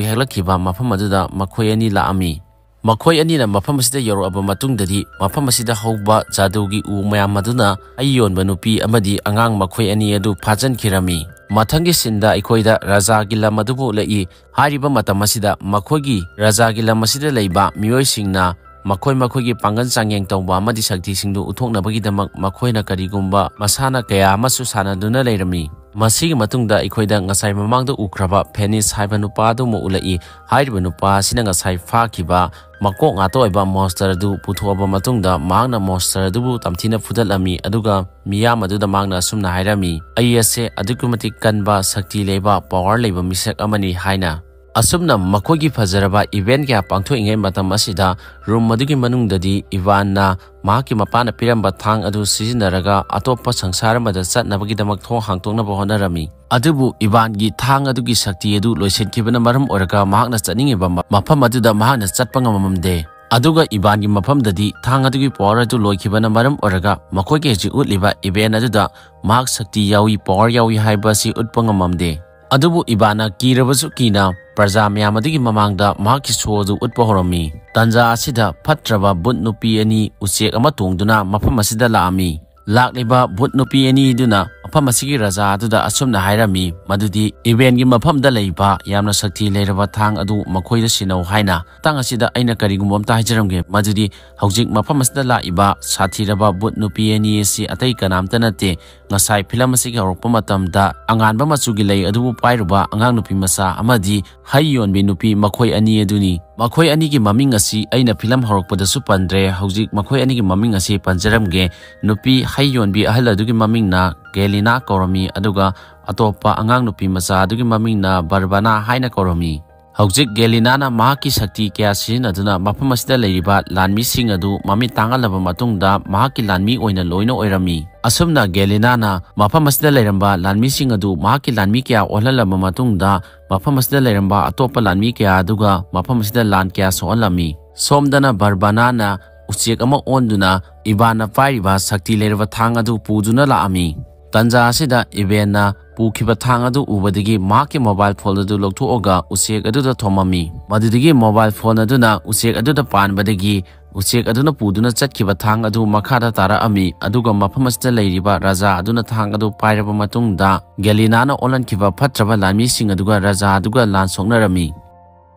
ꯍꯦꯛꯂꯛꯈꯤꯕ ꯃꯐꯝ ꯑꯗꯨꯗ ꯃꯈꯣꯏ ꯑꯅꯤ ꯂꯥꯛꯑꯝꯃꯤ꯫ ꯃꯈꯣꯏ ꯑꯅꯤꯅ ꯃꯐꯝ ꯑꯁꯤꯗ ꯌꯧꯔꯛꯑꯕ ꯃꯇꯨꯡꯗꯗꯤ, ꯃꯐꯝ ꯑꯁꯤꯗ ꯍꯧꯕ ꯖꯥꯗꯨꯒꯤ ꯎ ꯃꯌꯥꯝ ꯑꯗꯨꯅ ꯍꯩ ꯌꯣꯟꯕ ꯅꯨꯄꯤ ꯑꯃꯗꯤ ꯑꯉꯥꯡ ꯃꯈꯣꯏ ꯑꯅꯤ ꯑꯗꯨ ꯐꯥꯖꯤꯟꯈꯤꯔꯝꯃꯤ꯫ ꯃꯊꯪꯒꯤ sceneꯗ ꯑꯩꯈꯣꯏꯗ ꯔꯥꯖꯥꯒꯤ ꯂꯝ ꯑꯗꯨꯕꯨ ꯎꯠꯂꯛꯏ꯫ ꯍꯥꯏꯔꯤꯕ ꯃꯇꯝ ꯑꯁꯤꯗ ꯃꯈꯣꯏꯒꯤ ꯔꯥꯖꯥꯒꯤ ꯂꯝ ꯑꯁꯤꯗ ꯂꯩꯕ ꯃꯤꯑꯣꯏꯁꯤꯡꯅ ꯃꯈꯣꯏ ꯃꯈꯣꯏꯒꯤ ꯄꯥꯡꯒꯜ ꯆꯥꯡꯌꯦꯡ ꯇꯧꯕ ꯑꯃꯗꯤ ꯁꯛꯇꯤꯁꯤꯡꯗꯨ ꯎꯠꯊꯣꯛꯅꯕꯒꯤꯗꯃꯛ ꯃꯈꯣꯏꯅ ꯀꯔꯤꯒꯨꯝꯕ ꯃꯁꯥꯟꯅ ꯀꯌꯥ ꯑꯃꯁꯨ ꯁꯥꯟꯅꯗꯨꯅ ꯂꯩꯔꯝꯃꯤ꯫ ꯃꯁꯤꯒꯤ ꯃꯇꯨꯡꯗ ꯑꯩꯈꯣꯏꯗ ꯉꯁꯥꯏ ꯃꯃꯥꯡꯗ ꯎꯈ꯭ꯔꯕ ꯐꯦꯅꯤꯁ ꯍꯥꯏꯕ ꯅꯨꯄꯥ ꯑꯗꯨ ꯑꯃꯨꯛ ꯎꯠꯂꯛꯏ꯫ ꯍꯥꯏꯔꯤꯕ ꯅꯨꯄꯥ ꯑꯁꯤꯅ ꯉꯁꯥꯏ ꯐꯥꯈꯤꯕ ꯃꯀꯣꯛ ꯉꯥꯇ ꯑꯣꯏꯕ monster ꯑꯗꯨ ꯄꯨꯊꯣꯛꯑꯕ ꯃꯇꯨꯡꯗ, ꯃꯍꯥꯛꯅ monster ꯑꯗꯨꯕꯨ ꯇꯝꯊꯤꯅ ꯐꯨꯗꯠꯂꯝꯃꯤ, ꯑꯗꯨꯒ ꯃꯤꯌꯥꯝ ꯑꯗꯨꯗ ꯃꯍꯥꯛꯅ ꯑꯁꯨꯝꯅ ꯍꯥꯏꯔꯝꯃꯤ, "ꯑꯩ ꯑꯁꯦ ꯑꯗꯨꯛꯀꯤ ꯃꯇꯤꯛ ꯀꯟꯕ, ꯁꯛꯇꯤ ꯂꯩꯕ, power ꯂꯩꯕ ꯃꯤꯁꯛ ꯑꯃꯅꯤ" ꯍꯥꯏꯅ꯫ ꯑꯁꯨꯝꯅ ꯃꯈꯣꯏꯒꯤ ꯐꯖꯔꯕ event ꯀꯌꯥ ꯄꯥꯡꯊꯣꯛꯏꯉꯩ ꯃꯇꯝ ꯑꯁꯤꯗ, room ꯑꯗꯨꯒꯤ ꯃꯅꯨꯡꯗꯗꯤ ꯏꯚꯥꯟꯅ ꯃꯍꯥꯛꯀꯤ ꯃꯄꯥꯅ ꯄꯤꯔꯝꯕ ꯊꯥꯡ ꯑꯗꯨ ꯁꯤꯖꯤꯟꯅꯔꯒ ꯑꯇꯣꯞꯄ ꯁꯪꯁꯥꯔ ꯑꯃꯗ ꯆꯠꯅꯕꯒꯤꯗꯃꯛ ꯊꯣꯡ ꯍꯥꯡꯗꯣꯛꯅꯕ ꯍꯣꯠꯅꯔꯝꯃꯤ꯫ ꯑꯗꯨꯕꯨ ꯏꯚꯥꯟꯒꯤ ꯊꯥꯡ ꯑꯗꯨꯒꯤ ꯁꯛꯇꯤ ꯑꯗꯨ ꯂꯣꯏꯁꯤꯟꯈꯤꯕꯅ ꯃꯔꯝ ꯑꯣꯏꯔꯒ ꯃꯍꯥꯛꯅ ꯆꯠꯅꯤꯡꯉꯤꯕ ꯃ-, ꯃꯐꯝ ꯑꯗꯨꯗ ꯃꯍꯥꯛꯅ ꯆꯠꯄ ꯉꯝꯃꯝꯗꯦ꯫ ꯑꯗꯨꯒ ꯏꯚꯥꯟꯒꯤ ꯃꯐꯝꯗꯗꯤ ꯊꯥꯡ ꯑꯗꯨꯒꯤ power ꯑꯗꯨ ꯂꯣꯏꯈꯤꯕꯅ ꯃꯔꯝ ꯑꯣꯏꯔꯒ ꯃꯈꯣꯏꯒꯤ ꯍꯧꯖꯤꯛ ꯎꯠꯂꯤꯕ event ꯑꯗꯨꯗ ꯃꯍꯥꯛ ꯁꯛꯇꯤ ꯌꯥꯎꯏ, power ꯌꯥꯎꯏ ꯍꯥꯏꯕ ꯑꯁꯤ ꯎꯠꯄ ꯉꯝꯃꯝꯗꯦ꯫ ꯑꯗꯨꯕꯨ ꯏꯕꯥꯟꯅ ꯀꯤꯔꯕꯁꯨ ꯀꯤꯅ ꯄ꯭ꯔꯖꯥ ꯃꯌꯥꯝ ꯑꯗꯨꯒꯤ ꯃꯃꯥꯡꯗ ꯃꯍꯥꯛꯀꯤ ꯁꯣ ꯑꯗꯨ ꯎꯠꯄ ꯍꯧꯔꯝꯃꯤ꯫ ꯇꯟꯖꯥ ꯑꯁꯤꯗ ꯐꯠꯇ꯭ꯔꯕ ꯚꯨꯠ ꯅꯨꯄꯤ ꯑꯅꯤ ꯎꯆꯦꯛ ꯑꯃ ꯇꯣꯡꯗꯨꯅ ꯃꯐꯝ ꯑꯁꯤꯗ ꯂꯥꯛꯑꯝꯃꯤ꯫ ꯂꯥꯛꯂꯤꯕ ꯚꯨꯠ ꯅꯨꯄꯤ ꯑꯅꯤꯗꯨꯅ ꯃꯐꯝ ꯑꯁꯤꯒꯤ ꯔꯥꯖꯥ ꯑꯗꯨꯗ ꯑꯁꯨꯝꯅ ꯍꯥꯏꯔꯝꯃꯤ, ꯃꯗꯨꯗꯤ ꯏꯕꯦꯟꯒꯤ ꯃꯐꯝꯗ ꯂꯩꯕ ꯌꯥꯝꯅ ꯁꯛꯇꯤ ꯂꯩꯔꯕ ꯊꯥꯡ ꯑꯗꯨ ꯃꯈꯣꯏꯗ ꯁꯤꯟꯅꯧ ꯍꯥꯏꯅ꯫ ꯃꯇꯥꯡ ꯑꯁꯤꯗ ꯑꯩꯅ ꯀꯔꯤꯒꯨꯝꯕ ꯑꯝꯇ ꯍꯥꯏꯖꯔꯝꯒꯦ, ꯃꯗꯨꯗꯤ ꯍꯧꯖꯤꯛ ꯃꯐꯝ ꯑꯁꯤꯗ ꯂꯥꯛꯏꯕ ꯁꯥꯊꯤꯔꯕ ꯚꯨꯠ ꯅꯨꯄꯤ ꯑꯅꯤ ꯑꯁꯤ ꯑꯇꯩ ꯀꯅꯥꯝꯇ ꯅꯠꯇꯦ, ꯉꯁꯥꯏ ꯐꯤꯂꯝ ꯑꯁꯤꯒꯤ ꯍꯧꯔꯛꯄ ꯃꯇꯝꯗ ꯑꯉꯥꯟꯕ ꯃꯆꯨꯒꯤ ꯂꯩ ꯑꯗꯨꯕꯨ ꯄꯥꯏꯔꯨꯕ ꯑꯉꯥꯡ ꯅꯨꯄꯤ ꯃꯆꯥ ꯑꯃꯗꯤ ꯍꯩ ꯌꯣꯟꯕꯤ ꯅꯨꯄꯤ, ꯃꯈꯣꯏ ꯑꯅꯤ ꯑꯗꯨꯅꯤ꯫ ꯃꯈꯣꯏ ꯑꯅꯤꯒꯤ ꯃꯃꯤꯡ ꯑꯁꯤ ꯑꯩꯅ ꯐꯤꯂꯝ ꯍꯧꯔꯛꯄꯗꯁꯨ ꯄꯟꯗ꯭ꯔꯦ, ꯍꯧꯖꯤꯛ ꯃꯈꯣꯏ ꯑꯅꯤꯒꯤ ꯃꯃꯤꯡ ꯑꯁꯤ ꯄꯟꯖꯔꯝꯒꯦ꯫ ꯅꯨꯄꯤ ꯍꯩ ꯌꯣꯟꯕꯤ ꯑꯍꯜ ꯑꯗꯨꯒꯤ ꯃꯃꯤꯡꯅ ꯒꯦꯂꯤꯅꯥ ꯀꯧꯔꯝꯃꯤ, ꯑꯗꯨꯒ ꯑꯇꯣꯞꯄ ꯑꯉꯥꯡ ꯅꯨꯄꯤ ꯃꯆꯥ ꯑꯗꯨꯒꯤ ꯃꯃꯤꯡꯅ ꯕꯔꯕꯅꯥ ꯍꯥꯏꯅ ꯀꯧꯔꯝꯃꯤ꯫ ꯍꯧꯖꯤꯛ ꯒꯦꯂꯤꯅꯥꯅ ꯃꯍꯥꯛꯀꯤ ꯁꯛꯇꯤ ꯀꯌꯥ ꯁꯤꯖꯤꯟꯅꯗꯨꯅ ꯃꯐꯝ ꯑꯁꯤꯗ ꯂꯩꯔꯤꯕ ꯂꯥꯟꯃꯤꯁꯤꯡ ꯑꯗꯨ ꯃꯃꯤꯠ ꯇꯥꯡꯍꯜꯂꯕ ꯃꯇꯨꯡꯗ ꯃꯍꯥꯛꯀꯤ ꯂꯥꯟꯃꯤ ꯑꯣꯏꯅ ꯂꯣꯏꯅ ꯑꯣꯏꯔꯝꯃꯤ꯫ ꯑꯁꯨꯝꯅ ꯒꯦꯂꯤꯅꯥꯅ ꯃꯐꯝ ꯑꯁꯤꯗ ꯂꯩꯔꯝꯕ ꯂꯥꯟꯃꯤꯁꯤꯡ ꯑꯗꯨ ꯃꯍꯥꯛꯀꯤ ꯂꯥꯟꯃꯤ ꯀꯌꯥ ꯑꯣꯜꯍꯜꯂꯕ ꯃꯇꯨꯡꯗ ꯃꯐꯝ ꯑꯁꯤꯗ ꯂꯩꯔꯝꯕ ꯑꯇꯣꯞꯄ ꯂꯥꯟꯃꯤ ꯀꯌꯥ ꯑꯗꯨꯒ ꯃꯐꯝ ꯑꯁꯤꯗ ꯂꯥꯟ ꯀꯌꯥ ꯁꯣꯛꯍꯜꯂꯝꯃꯤ꯫ ꯁꯣꯝꯗꯅ ꯕꯔꯕꯅꯥꯅ ꯎꯆꯦꯛ ꯑꯃ ꯑꯣꯟꯗꯨꯅ ꯏꯕꯥꯟꯅ ꯄꯥꯏꯔꯤꯕ ꯁꯛꯇꯤ ꯂꯩꯔꯕ ꯊꯥꯡ ꯑꯗꯨ ꯄꯨꯗꯨꯅ ꯂꯥꯛꯑꯝꯃꯤ꯫ ꯇꯟꯖꯥ ꯑꯁꯤꯗ ꯏꯕꯦꯟꯅ ꯄꯨꯈꯤꯕ ꯊꯥꯡ ꯑꯗꯨ ꯎꯕꯗꯒꯤ ꯃꯍꯥꯛꯀꯤ ꯃꯣꯕꯥꯏꯜ ꯐꯣꯟ ꯑꯗꯨ ꯂꯧꯊꯣꯛꯑꯒ ꯎꯆꯦꯛ ꯑꯗꯨꯗ ꯊꯣꯝꯃꯝꯃꯤ꯫ ꯃꯗꯨꯗꯒꯤ ꯃꯣꯕꯥꯏꯜ ꯐꯣꯟ ꯑꯗꯨꯅ ꯎꯆꯦꯛ ꯑꯗꯨꯗ ꯄꯥꯟꯕꯗꯒꯤ ꯎꯆꯦꯛ ꯑꯗꯨꯅ ꯄꯨꯗꯨꯅ ꯆꯠꯈꯤꯕ ꯊꯥꯡ ꯑꯗꯨ ꯃꯈꯥꯗ ꯇꯥꯔꯛꯑꯝꯃꯤ, ꯑꯗꯨꯒ ꯃꯐꯝ ꯑꯁꯤꯗ ꯂꯩꯔꯤꯕ ꯔꯥꯖꯥ ꯑꯗꯨꯅ ꯊꯥꯡ ꯑꯗꯨ ꯄꯥꯏꯔꯕ ꯃꯇꯨꯡꯗ ꯒꯦꯂꯤꯅꯥꯅ ꯑꯣꯜꯍꯟꯈꯤꯕ ꯐꯠꯇ꯭ꯔꯕ ꯂꯥꯟꯃꯤꯁꯤꯡ ꯑꯗꯨꯒ ꯔꯥꯖꯥ ꯑꯗꯨꯒ ꯂꯥꯟ ꯁꯣꯛꯅꯔꯝꯃꯤ꯫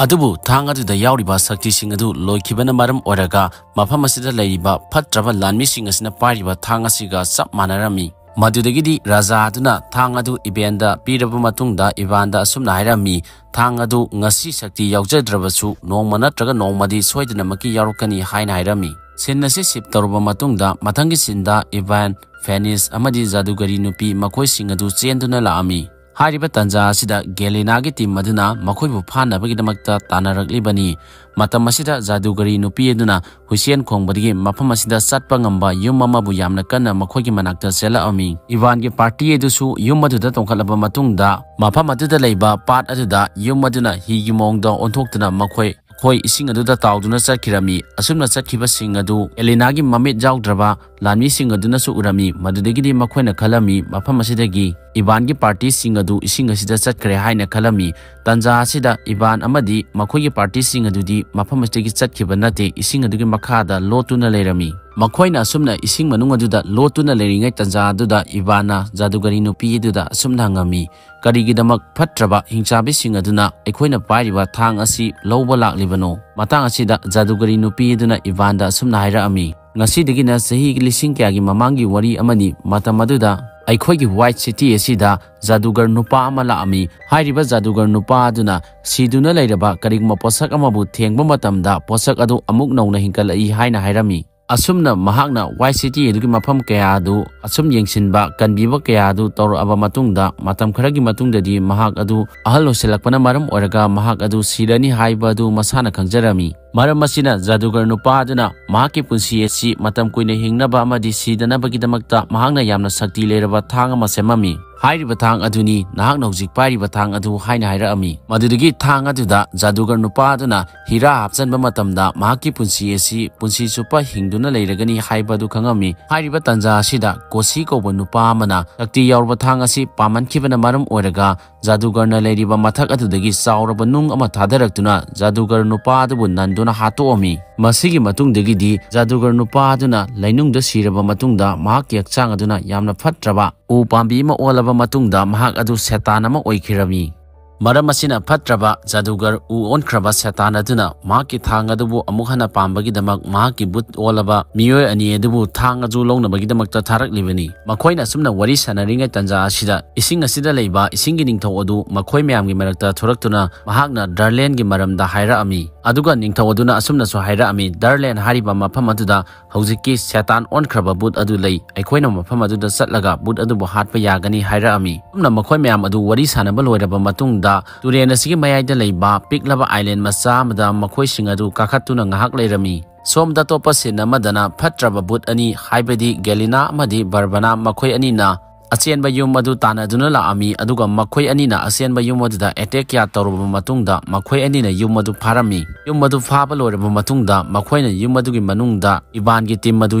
ꯑꯗꯨꯕꯨ ꯊꯥꯡ ꯑꯗꯨꯗ ꯌꯥꯎꯔꯤꯕ ꯁꯛꯇꯤꯁꯤꯡ ꯑꯗꯨ ꯂꯣꯏꯈꯤꯕꯅ ꯃꯔꯝ ꯑꯣꯏꯔꯒ ꯃꯐꯝ ꯑꯁꯤꯗ ꯂꯩꯔꯤꯕ ꯐꯠꯇ꯭ꯔꯕ ꯂꯥꯟꯃꯤꯁꯤꯡ ꯑꯁꯤꯅ ꯄꯥꯏꯔꯤꯕ ꯊꯥꯡ ꯑꯁꯤꯒ ꯆꯞ ꯃꯥꯟꯅꯔꯝꯃꯤ꯫ ꯃꯗꯨꯗꯒꯤꯗꯤ ꯔꯥꯖꯥ ꯑꯗꯨꯅ ꯊꯥꯡ ꯑꯗꯨ ꯏꯕꯦꯟꯗ ꯄꯤꯔꯕ ꯃꯇꯨꯡꯗ ꯏꯕꯥꯟꯗ ꯑꯁꯨꯝꯅ ꯍꯥꯏꯔꯝꯃꯤ, "ꯊꯥꯡ ꯑꯗꯨ ꯉꯁꯤ ꯁꯛꯇꯤ ꯌꯥꯎꯖꯗ꯭ꯔꯕꯁꯨ ꯅꯣꯡꯃ ꯅꯠꯇ꯭ꯔꯒ ꯅꯣꯡꯃꯗꯤ ꯁꯣꯏꯗꯅꯃꯛꯀꯤ ꯌꯥꯎꯔꯛꯀꯅꯤ" ꯍꯥꯏꯅ ꯍꯥꯏꯔꯝꯃꯤ꯫ ꯁꯤꯟ ꯑꯁꯤ ꯁꯤꯞ ꯇꯧꯔꯕ ꯃꯇꯨꯡꯗ ꯃꯊꯪꯒꯤ ꯁꯤꯟꯗ ꯏꯕꯥꯟ, ꯐꯦꯅꯤꯁ ꯑꯃꯗꯤ ꯖꯥꯗꯨꯒꯔꯤ ꯅꯨꯄꯤ ꯃꯈꯣꯏꯁꯤꯡ ꯑꯗꯨ ꯆꯦꯟꯗꯨꯅ ꯂꯥꯛꯑꯝꯃꯤ꯫ ꯍꯥꯏꯔꯤꯕ ꯇꯟꯖꯥ ꯑꯁꯤꯗ ꯒꯦꯂꯤꯅꯥꯒꯤ ꯇꯤꯝ ꯑꯗꯨꯅ ꯃꯈꯣꯏꯕꯨ ꯐꯥꯅꯕꯒꯤꯗꯃꯛꯇ ꯇꯥꯟꯅꯔꯛꯂꯤꯕꯅꯤ꯫ ꯃꯇꯝ ꯑꯁꯤꯗ ꯖꯥꯗꯨꯒꯔꯤ ꯅꯨꯄꯤ ꯑꯗꯨꯅ ꯍꯨꯏꯁꯦꯟ ꯈꯣꯡꯕꯗꯒꯤ ꯃꯐꯝ ꯑꯁꯤꯗ ꯆꯠꯄ ꯉꯝꯕ ꯌꯨꯝ ꯑꯃꯕꯨ ꯌꯥꯝꯅ ꯀꯟꯅ ꯃꯈꯣꯏꯒꯤ ꯃꯅꯥꯛꯇ ꯆꯦꯜꯂꯛꯑꯝꯃꯤ꯫ ꯏꯕꯥꯟꯒꯤ ꯄꯥꯔꯇꯤ ꯑꯗꯨꯁꯨ ꯌꯨꯝ ꯑꯗꯨꯗ ꯇꯣꯡꯈꯠꯂꯕ ꯃꯇꯨꯡꯗ ꯃꯐꯝ ꯑꯗꯨꯗ ꯂꯩꯕ ꯄꯥꯠ ꯑꯗꯨꯗ ꯌꯨꯝ ꯑꯗꯨꯅ ꯍꯤꯒꯤ ꯃꯑꯣꯡꯗ ꯑꯣꯟꯊꯣꯛꯇꯨꯅ ꯃꯈꯣꯏ ꯈꯣꯏ ꯏꯁꯤꯡ ꯑꯗꯨꯗ ꯇꯥꯎꯗꯨꯅ ꯆꯠꯈꯤꯔꯝꯃꯤ꯫ ꯑꯁꯨꯝꯅ ꯆꯠꯈꯤꯕꯁꯤꯡ ꯑꯗꯨ ꯑꯦꯂꯤꯅꯥꯒꯤ ꯃꯃꯤꯠ ꯌꯥꯎꯗ꯭ꯔꯕ ꯂꯥꯟꯃꯤꯁꯤꯡ ꯑꯗꯨꯅꯁꯨ ꯎꯔꯝꯃꯤ꯫ ꯃꯗꯨꯗꯒꯤꯗꯤ ꯃꯈꯣꯏꯅ ꯈꯜꯂꯝꯃꯤ, ꯃꯐꯝ ꯑꯁꯤꯗꯒꯤ ꯏꯚꯥꯟꯒꯤ ꯄꯥꯔꯇꯤꯁꯤꯡ ꯑꯗꯨ ꯏꯁꯤꯡ ꯑꯁꯤꯗ ꯆꯠꯈ꯭ꯔꯦ ꯍꯥꯏꯅ ꯈꯜꯂꯝꯃꯤ꯫ ꯇꯟꯖꯥ ꯑꯁꯤꯗ ꯏꯚꯥꯟ ꯑꯃꯗꯤ ꯃꯈꯣꯏꯒꯤ ꯄꯥꯔꯇꯤꯁꯤꯡ ꯑꯗꯨꯗꯤ ꯃꯐꯝ ꯑꯁꯤꯗꯒꯤ ꯆꯠꯈꯤꯕ ꯅꯠꯇꯦ, ꯏꯁꯤꯡ ꯑꯗꯨꯒꯤ ꯃꯈꯥꯗ ꯂꯣꯠꯇꯨꯅ ꯂꯩꯔꯝꯃꯤ꯫ ꯃꯈꯣꯏꯅ ꯑꯁꯨꯝꯅ ꯏꯁꯤꯡ ꯃꯅꯨꯡ ꯑꯗꯨꯗ ꯂꯣꯠꯇꯨꯅ ꯂꯩꯔꯤꯉꯩ ꯇꯟꯖꯥ ꯑꯗꯨꯗ ꯏꯚꯥꯟꯅ ꯖꯥꯗꯨꯒꯔꯤ ꯅꯨꯄꯤ ꯑꯗꯨꯗ ꯑꯁꯨꯝꯅ ꯍꯪꯉꯝꯃꯤ, "ꯀꯔꯤꯒꯤꯗꯃꯛ ꯐꯠꯇ꯭ꯔꯕ ꯍꯤꯡꯆꯥꯕꯤꯁꯤꯡ ꯑꯗꯨꯅ ꯑꯩꯈꯣꯏꯅ ꯄꯥꯏꯔꯤꯕ ꯊꯥꯡ ꯑꯁꯤ ꯂꯧꯕ ꯂꯥꯛꯂꯤꯕꯅꯣ?" ꯃꯇꯥꯡ ꯑꯁꯤꯗ ꯖꯥꯗꯨꯒꯔꯤ ꯅꯨꯄꯤ ꯑꯗꯨꯅ ꯏꯚꯥꯟꯗ ꯑꯁꯨꯝꯅ ꯍꯥꯏꯔꯛꯑꯝꯃꯤ, "ꯉꯁꯤꯗꯒꯤꯅ ꯆꯍꯤ ꯂꯤꯁꯤꯡ ꯀꯌꯥꯒꯤ ꯃꯃꯥꯡꯒꯤ ꯋꯥꯔꯤ ꯑꯃꯅꯤ꯫ ꯃꯇꯝ ꯑꯗꯨꯗ ꯑꯩꯈꯣꯏꯒꯤ ꯋꯥꯏꯠ ꯁꯤꯇꯤ ꯑꯁꯤꯗ ꯖꯥꯗꯨꯒꯔ ꯅꯨꯄꯥ ꯑꯃ ꯂꯥꯛꯑꯝꯃꯤ꯫ ꯍꯥꯏꯔꯤꯕ ꯖꯥꯗꯨꯒꯔ ꯅꯨꯄꯥ ꯑꯗꯨꯅ ꯁꯤꯗꯨꯅ ꯂꯩꯔꯕ ꯀꯔꯤꯒꯨꯝꯕ ꯄꯣꯠꯁꯛ ꯑꯃꯕꯨ ꯊꯦꯡꯕ ꯃꯇꯝꯗ ꯄꯣꯠꯁꯛ ꯑꯗꯨ ꯑꯃꯨꯛ ꯅꯧꯅ ꯍꯤꯡꯒꯠꯂꯛꯏ" ꯍꯥꯏꯅ ꯍꯥꯏꯔꯝꯃꯤ꯫ ꯑꯁꯨꯝꯅ ꯃꯍꯥꯛꯅ ꯋꯥꯏꯠ ꯁꯤꯇꯤ ꯑꯗꯨꯒꯤ ꯃꯐꯝ ꯀꯌꯥ ꯑꯗꯨ ꯑꯁꯨꯝ ꯌꯦꯡꯁꯤꯟꯕ, ꯀꯟꯕꯤꯕ ꯀꯌꯥ ꯑꯗꯨ ꯇꯧꯔꯛꯑꯕ ꯃꯇꯨꯡꯗ, ꯃꯇꯝ ꯈꯔꯒꯤ ꯃꯇꯨꯡꯗꯗꯤ ꯃꯍꯥꯛ ꯑꯗꯨ ꯑꯍꯜ ꯑꯣꯏꯁꯤꯜꯂꯛꯄꯅ ꯃꯔꯝ ꯑꯣꯏꯔꯒ ꯃꯍꯥꯛ ꯑꯗꯨ ꯁꯤꯔꯅꯤ ꯍꯥꯏꯕ ꯑꯗꯨ ꯃꯁꯥꯅ ꯈꯪꯖꯔꯝꯃꯤ꯫ ꯃꯔꯝ ꯑꯁꯤꯅ ꯖꯥꯗꯨꯒꯔ ꯅꯨꯄꯥ ꯑꯗꯨꯅ ꯃꯍꯥꯛꯀꯤ ꯄꯨꯟꯁꯤ ꯑꯁꯤ ꯃꯇꯝ ꯀꯨꯏꯅ ꯍꯤꯡꯅꯕ ꯑꯃꯗꯤ ꯁꯤꯗꯅꯕꯒꯤꯗꯃꯛꯇ ꯃꯍꯥꯛꯅ ꯌꯥꯝꯅ ꯁꯛꯇꯤ ꯂꯩꯔꯕ ꯊꯥꯡ ꯑꯃ ꯁꯦꯝꯃꯝꯃꯤ꯫ ꯍꯥꯏꯔꯤꯕ ꯊꯥꯡ ꯑꯗꯨꯅꯤ ꯅꯍꯥꯛꯅ ꯍꯧꯖꯤꯛ ꯄꯥꯏꯔꯤꯕ ꯊꯥꯡ ꯑꯗꯨ ꯍꯥꯏꯅ ꯍꯥꯏꯔꯛꯑꯝꯃꯤ꯫ ꯃꯗꯨꯗꯒꯤ ꯊꯥꯡ ꯑꯗꯨꯗ ꯖꯥꯗꯨꯒꯔ ꯅꯨꯄꯥ ꯑꯗꯨꯅ ꯍꯤꯔꯥ ꯍꯥꯞꯆꯟꯕ ꯃꯇꯝꯗ ꯃꯍꯥꯛꯀꯤ ꯄꯨꯟꯁꯤ ꯑꯁꯤ ꯄꯨꯟꯁꯤ ꯆꯨꯞꯄ ꯍꯤꯡꯗꯨꯅ ꯂꯩꯔꯒꯅꯤ ꯍꯥꯏꯕ ꯑꯗꯨ ꯈꯪꯉꯝꯃꯤ꯫ ꯍꯥꯏꯔꯤꯕ ꯇꯟꯖꯥ ꯑꯁꯤꯗ ꯀꯣꯁꯤ ꯀꯧꯕ ꯅꯨꯄꯥ ꯑꯃꯅ ꯁꯛꯇꯤ ꯌꯥꯎꯔꯕ ꯊꯥꯡ ꯑꯁꯤ ꯄꯥꯝꯃꯟꯈꯤꯕꯅ ꯃꯔꯝ ꯑꯣꯏꯔꯒ ꯖꯥꯗꯨꯒꯔꯅ ꯂꯩꯔꯤꯕ ꯃꯊꯛ ꯑꯗꯨꯗꯒꯤ ꯆꯥꯎꯔꯕ ꯅꯨꯡ ꯑꯃ ꯊꯥꯗꯔꯛꯇꯨꯅ ꯖꯥꯗꯨꯒꯔ ꯅꯨꯄꯥ ꯑꯗꯨꯕꯨ ꯅꯟꯗꯨꯅ ꯍꯥꯠꯇꯣꯛꯑꯝꯃꯤ꯫ ꯃꯁꯤꯒꯤ ꯃꯇꯨꯡꯗꯒꯤꯗꯤ ꯖꯥꯗꯨꯒꯔ ꯅꯨꯄꯥ ꯑꯗꯨꯅ ꯂꯩꯅꯨꯡꯗ ꯁꯤꯔꯕ ꯃꯇꯨꯡꯗ ꯃꯍꯥꯛꯀꯤ ꯍꯛꯆꯥꯡ ꯑꯗꯨꯅ ꯌꯥꯝꯅ ꯐꯠꯇ꯭ꯔꯕ ꯎ ꯄꯥꯝꯕꯤ ꯑꯃ ꯑꯣꯜꯂꯕ ꯃꯇꯨꯡꯗ ꯃꯍꯥꯛ ꯑꯗꯨ ꯁꯦꯇꯥꯟ ꯑꯃ ꯑꯣꯏꯈꯤꯔꯝꯃꯤ꯫ ꯃꯔꯝ ꯑꯁꯤꯅ ꯐꯠꯇ꯭ꯔꯕ ꯖꯥꯗꯨꯒꯔ ꯎ ꯑꯣꯟꯈ꯭ꯔꯕ ꯁꯦꯇꯥꯟ ꯑꯗꯨꯅ ꯃꯍꯥꯛꯀꯤ ꯊꯥꯡ ꯑꯗꯨꯕꯨ ꯑꯃꯨꯛ ꯍꯟꯅ ꯄꯥꯝꯕꯒꯤꯗꯃꯛ ꯃꯍꯥꯛꯀꯤ ꯕꯨꯠ ꯑꯣꯜꯂꯕ ꯃꯤꯑꯣꯏ ꯑꯅꯤ ꯑꯗꯨꯕꯨ ꯊꯥꯡ ꯑꯗꯨ ꯂꯧꯅꯕꯒꯤꯗꯃꯛꯇ ꯊꯥꯔꯛꯂꯤꯕꯅꯤ꯫ ꯃꯈꯣꯏꯅ ꯑꯁꯨꯝꯅ ꯋꯥꯔꯤ ꯁꯥꯟꯅꯔꯤꯉꯩ ꯇꯟꯖꯥ ꯑꯁꯤꯗ ꯏꯁꯤꯡ ꯑꯁꯤꯗ ꯂꯩꯕ ꯏꯁꯤꯡꯒꯤ ꯅꯤꯡꯊꯧ ꯑꯗꯨ ꯃꯈꯣꯏ ꯃꯌꯥꯝꯒꯤ ꯃꯔꯛꯇ ꯊꯣꯔꯛꯇꯨꯅ ꯃꯍꯥꯛꯅ ꯗꯥꯔꯂꯦꯟꯒꯤ ꯃꯔꯝꯗ ꯍꯥꯏꯔꯛꯑꯝꯃꯤ꯫ ꯑꯗꯨꯒ ꯅꯤꯡꯊꯧ ꯑꯗꯨꯅ ꯑꯁꯨꯝꯅꯁꯨ ꯍꯥꯏꯔꯛꯑꯝꯃꯤ, "ꯗꯥꯔꯂꯦꯟ ꯍꯥꯏꯔꯤꯕ ꯃꯐꯝ ꯑꯗꯨꯗ ꯍꯧꯖꯤꯛꯀꯤ ꯁꯦꯇꯥꯟ ꯑꯣꯟꯈ꯭ꯔꯕ ꯕꯨꯠ ꯑꯗꯨ ꯂꯩ꯫ ꯑꯩꯈꯣꯏꯅ ꯃꯐꯝ ꯑꯗꯨꯗ ꯆꯠꯂꯒ ꯕꯨꯠ ꯑꯗꯨꯕꯨ ꯍꯥꯠꯄ ꯌꯥꯒꯅꯤ" ꯍꯥꯏꯔꯛꯑꯝꯃꯤ꯫ ꯑꯁꯨꯝꯅ ꯃꯈꯣꯏ ꯃꯌꯥꯝ ꯑꯗꯨ ꯋꯥꯔꯤ ꯁꯥꯟꯅꯕ ꯂꯣꯏꯔꯕ ꯃꯇꯨꯡꯗ ꯇꯨꯔꯦꯜ ꯑꯁꯤꯒꯤ ꯃꯌꯥꯏꯗ ꯂꯩꯕ ꯄꯤꯛꯂꯕ ꯑꯥꯏꯂꯦꯟ ꯃꯆꯥ ꯑꯃꯗ ꯃꯈꯣꯏꯁꯤꯡ ꯑꯗꯨ ꯀꯥꯈꯠꯇꯨꯅ ꯉꯥꯏꯍꯥꯛ ꯂꯩꯔꯝꯃꯤ꯫ ꯁꯣꯝꯗ ꯑꯇꯣꯞꯄ ꯁꯤꯟ ꯑꯃꯗꯅ ꯐꯠꯇ꯭ꯔꯕ ꯕꯨꯠ ꯑꯅꯤ, ꯍꯥꯏꯕꯗꯤ ꯒꯦꯂꯤꯅꯥ ꯑꯃꯗꯤ ꯕꯔꯕꯅꯥ, ꯃꯈꯣꯏ ꯑꯅꯤꯅ ꯑꯆꯦꯟꯕ ꯌꯨꯝ ꯑꯗꯨ ꯇꯥꯟꯅꯗꯨꯅ ꯂꯥꯛꯑꯝꯃꯤ, ꯑꯗꯨꯒ ꯃꯈꯣꯏ ꯑꯅꯤꯅ ꯑꯆꯦꯟꯕ ꯌꯨꯝ ꯑꯗꯨꯗ attack ꯀꯌꯥ ꯇꯧꯔꯨꯕ ꯃꯇꯨꯡꯗ ꯃꯈꯣꯏ ꯑꯅꯤꯅ ꯌꯨꯝ ꯑꯗꯨ ꯐꯥꯔꯝꯃꯤ꯫ ꯌꯨꯝ ꯑꯗꯨ ꯐꯥꯕ ꯂꯣꯏꯔꯕ ꯃꯇꯨꯡꯗ ꯃꯈꯣꯏꯅ ꯌꯨꯝ ꯑꯗꯨꯒꯤ ꯃꯅꯨꯡꯗ ꯏꯕꯥꯟꯒꯤ team ꯑꯗꯨ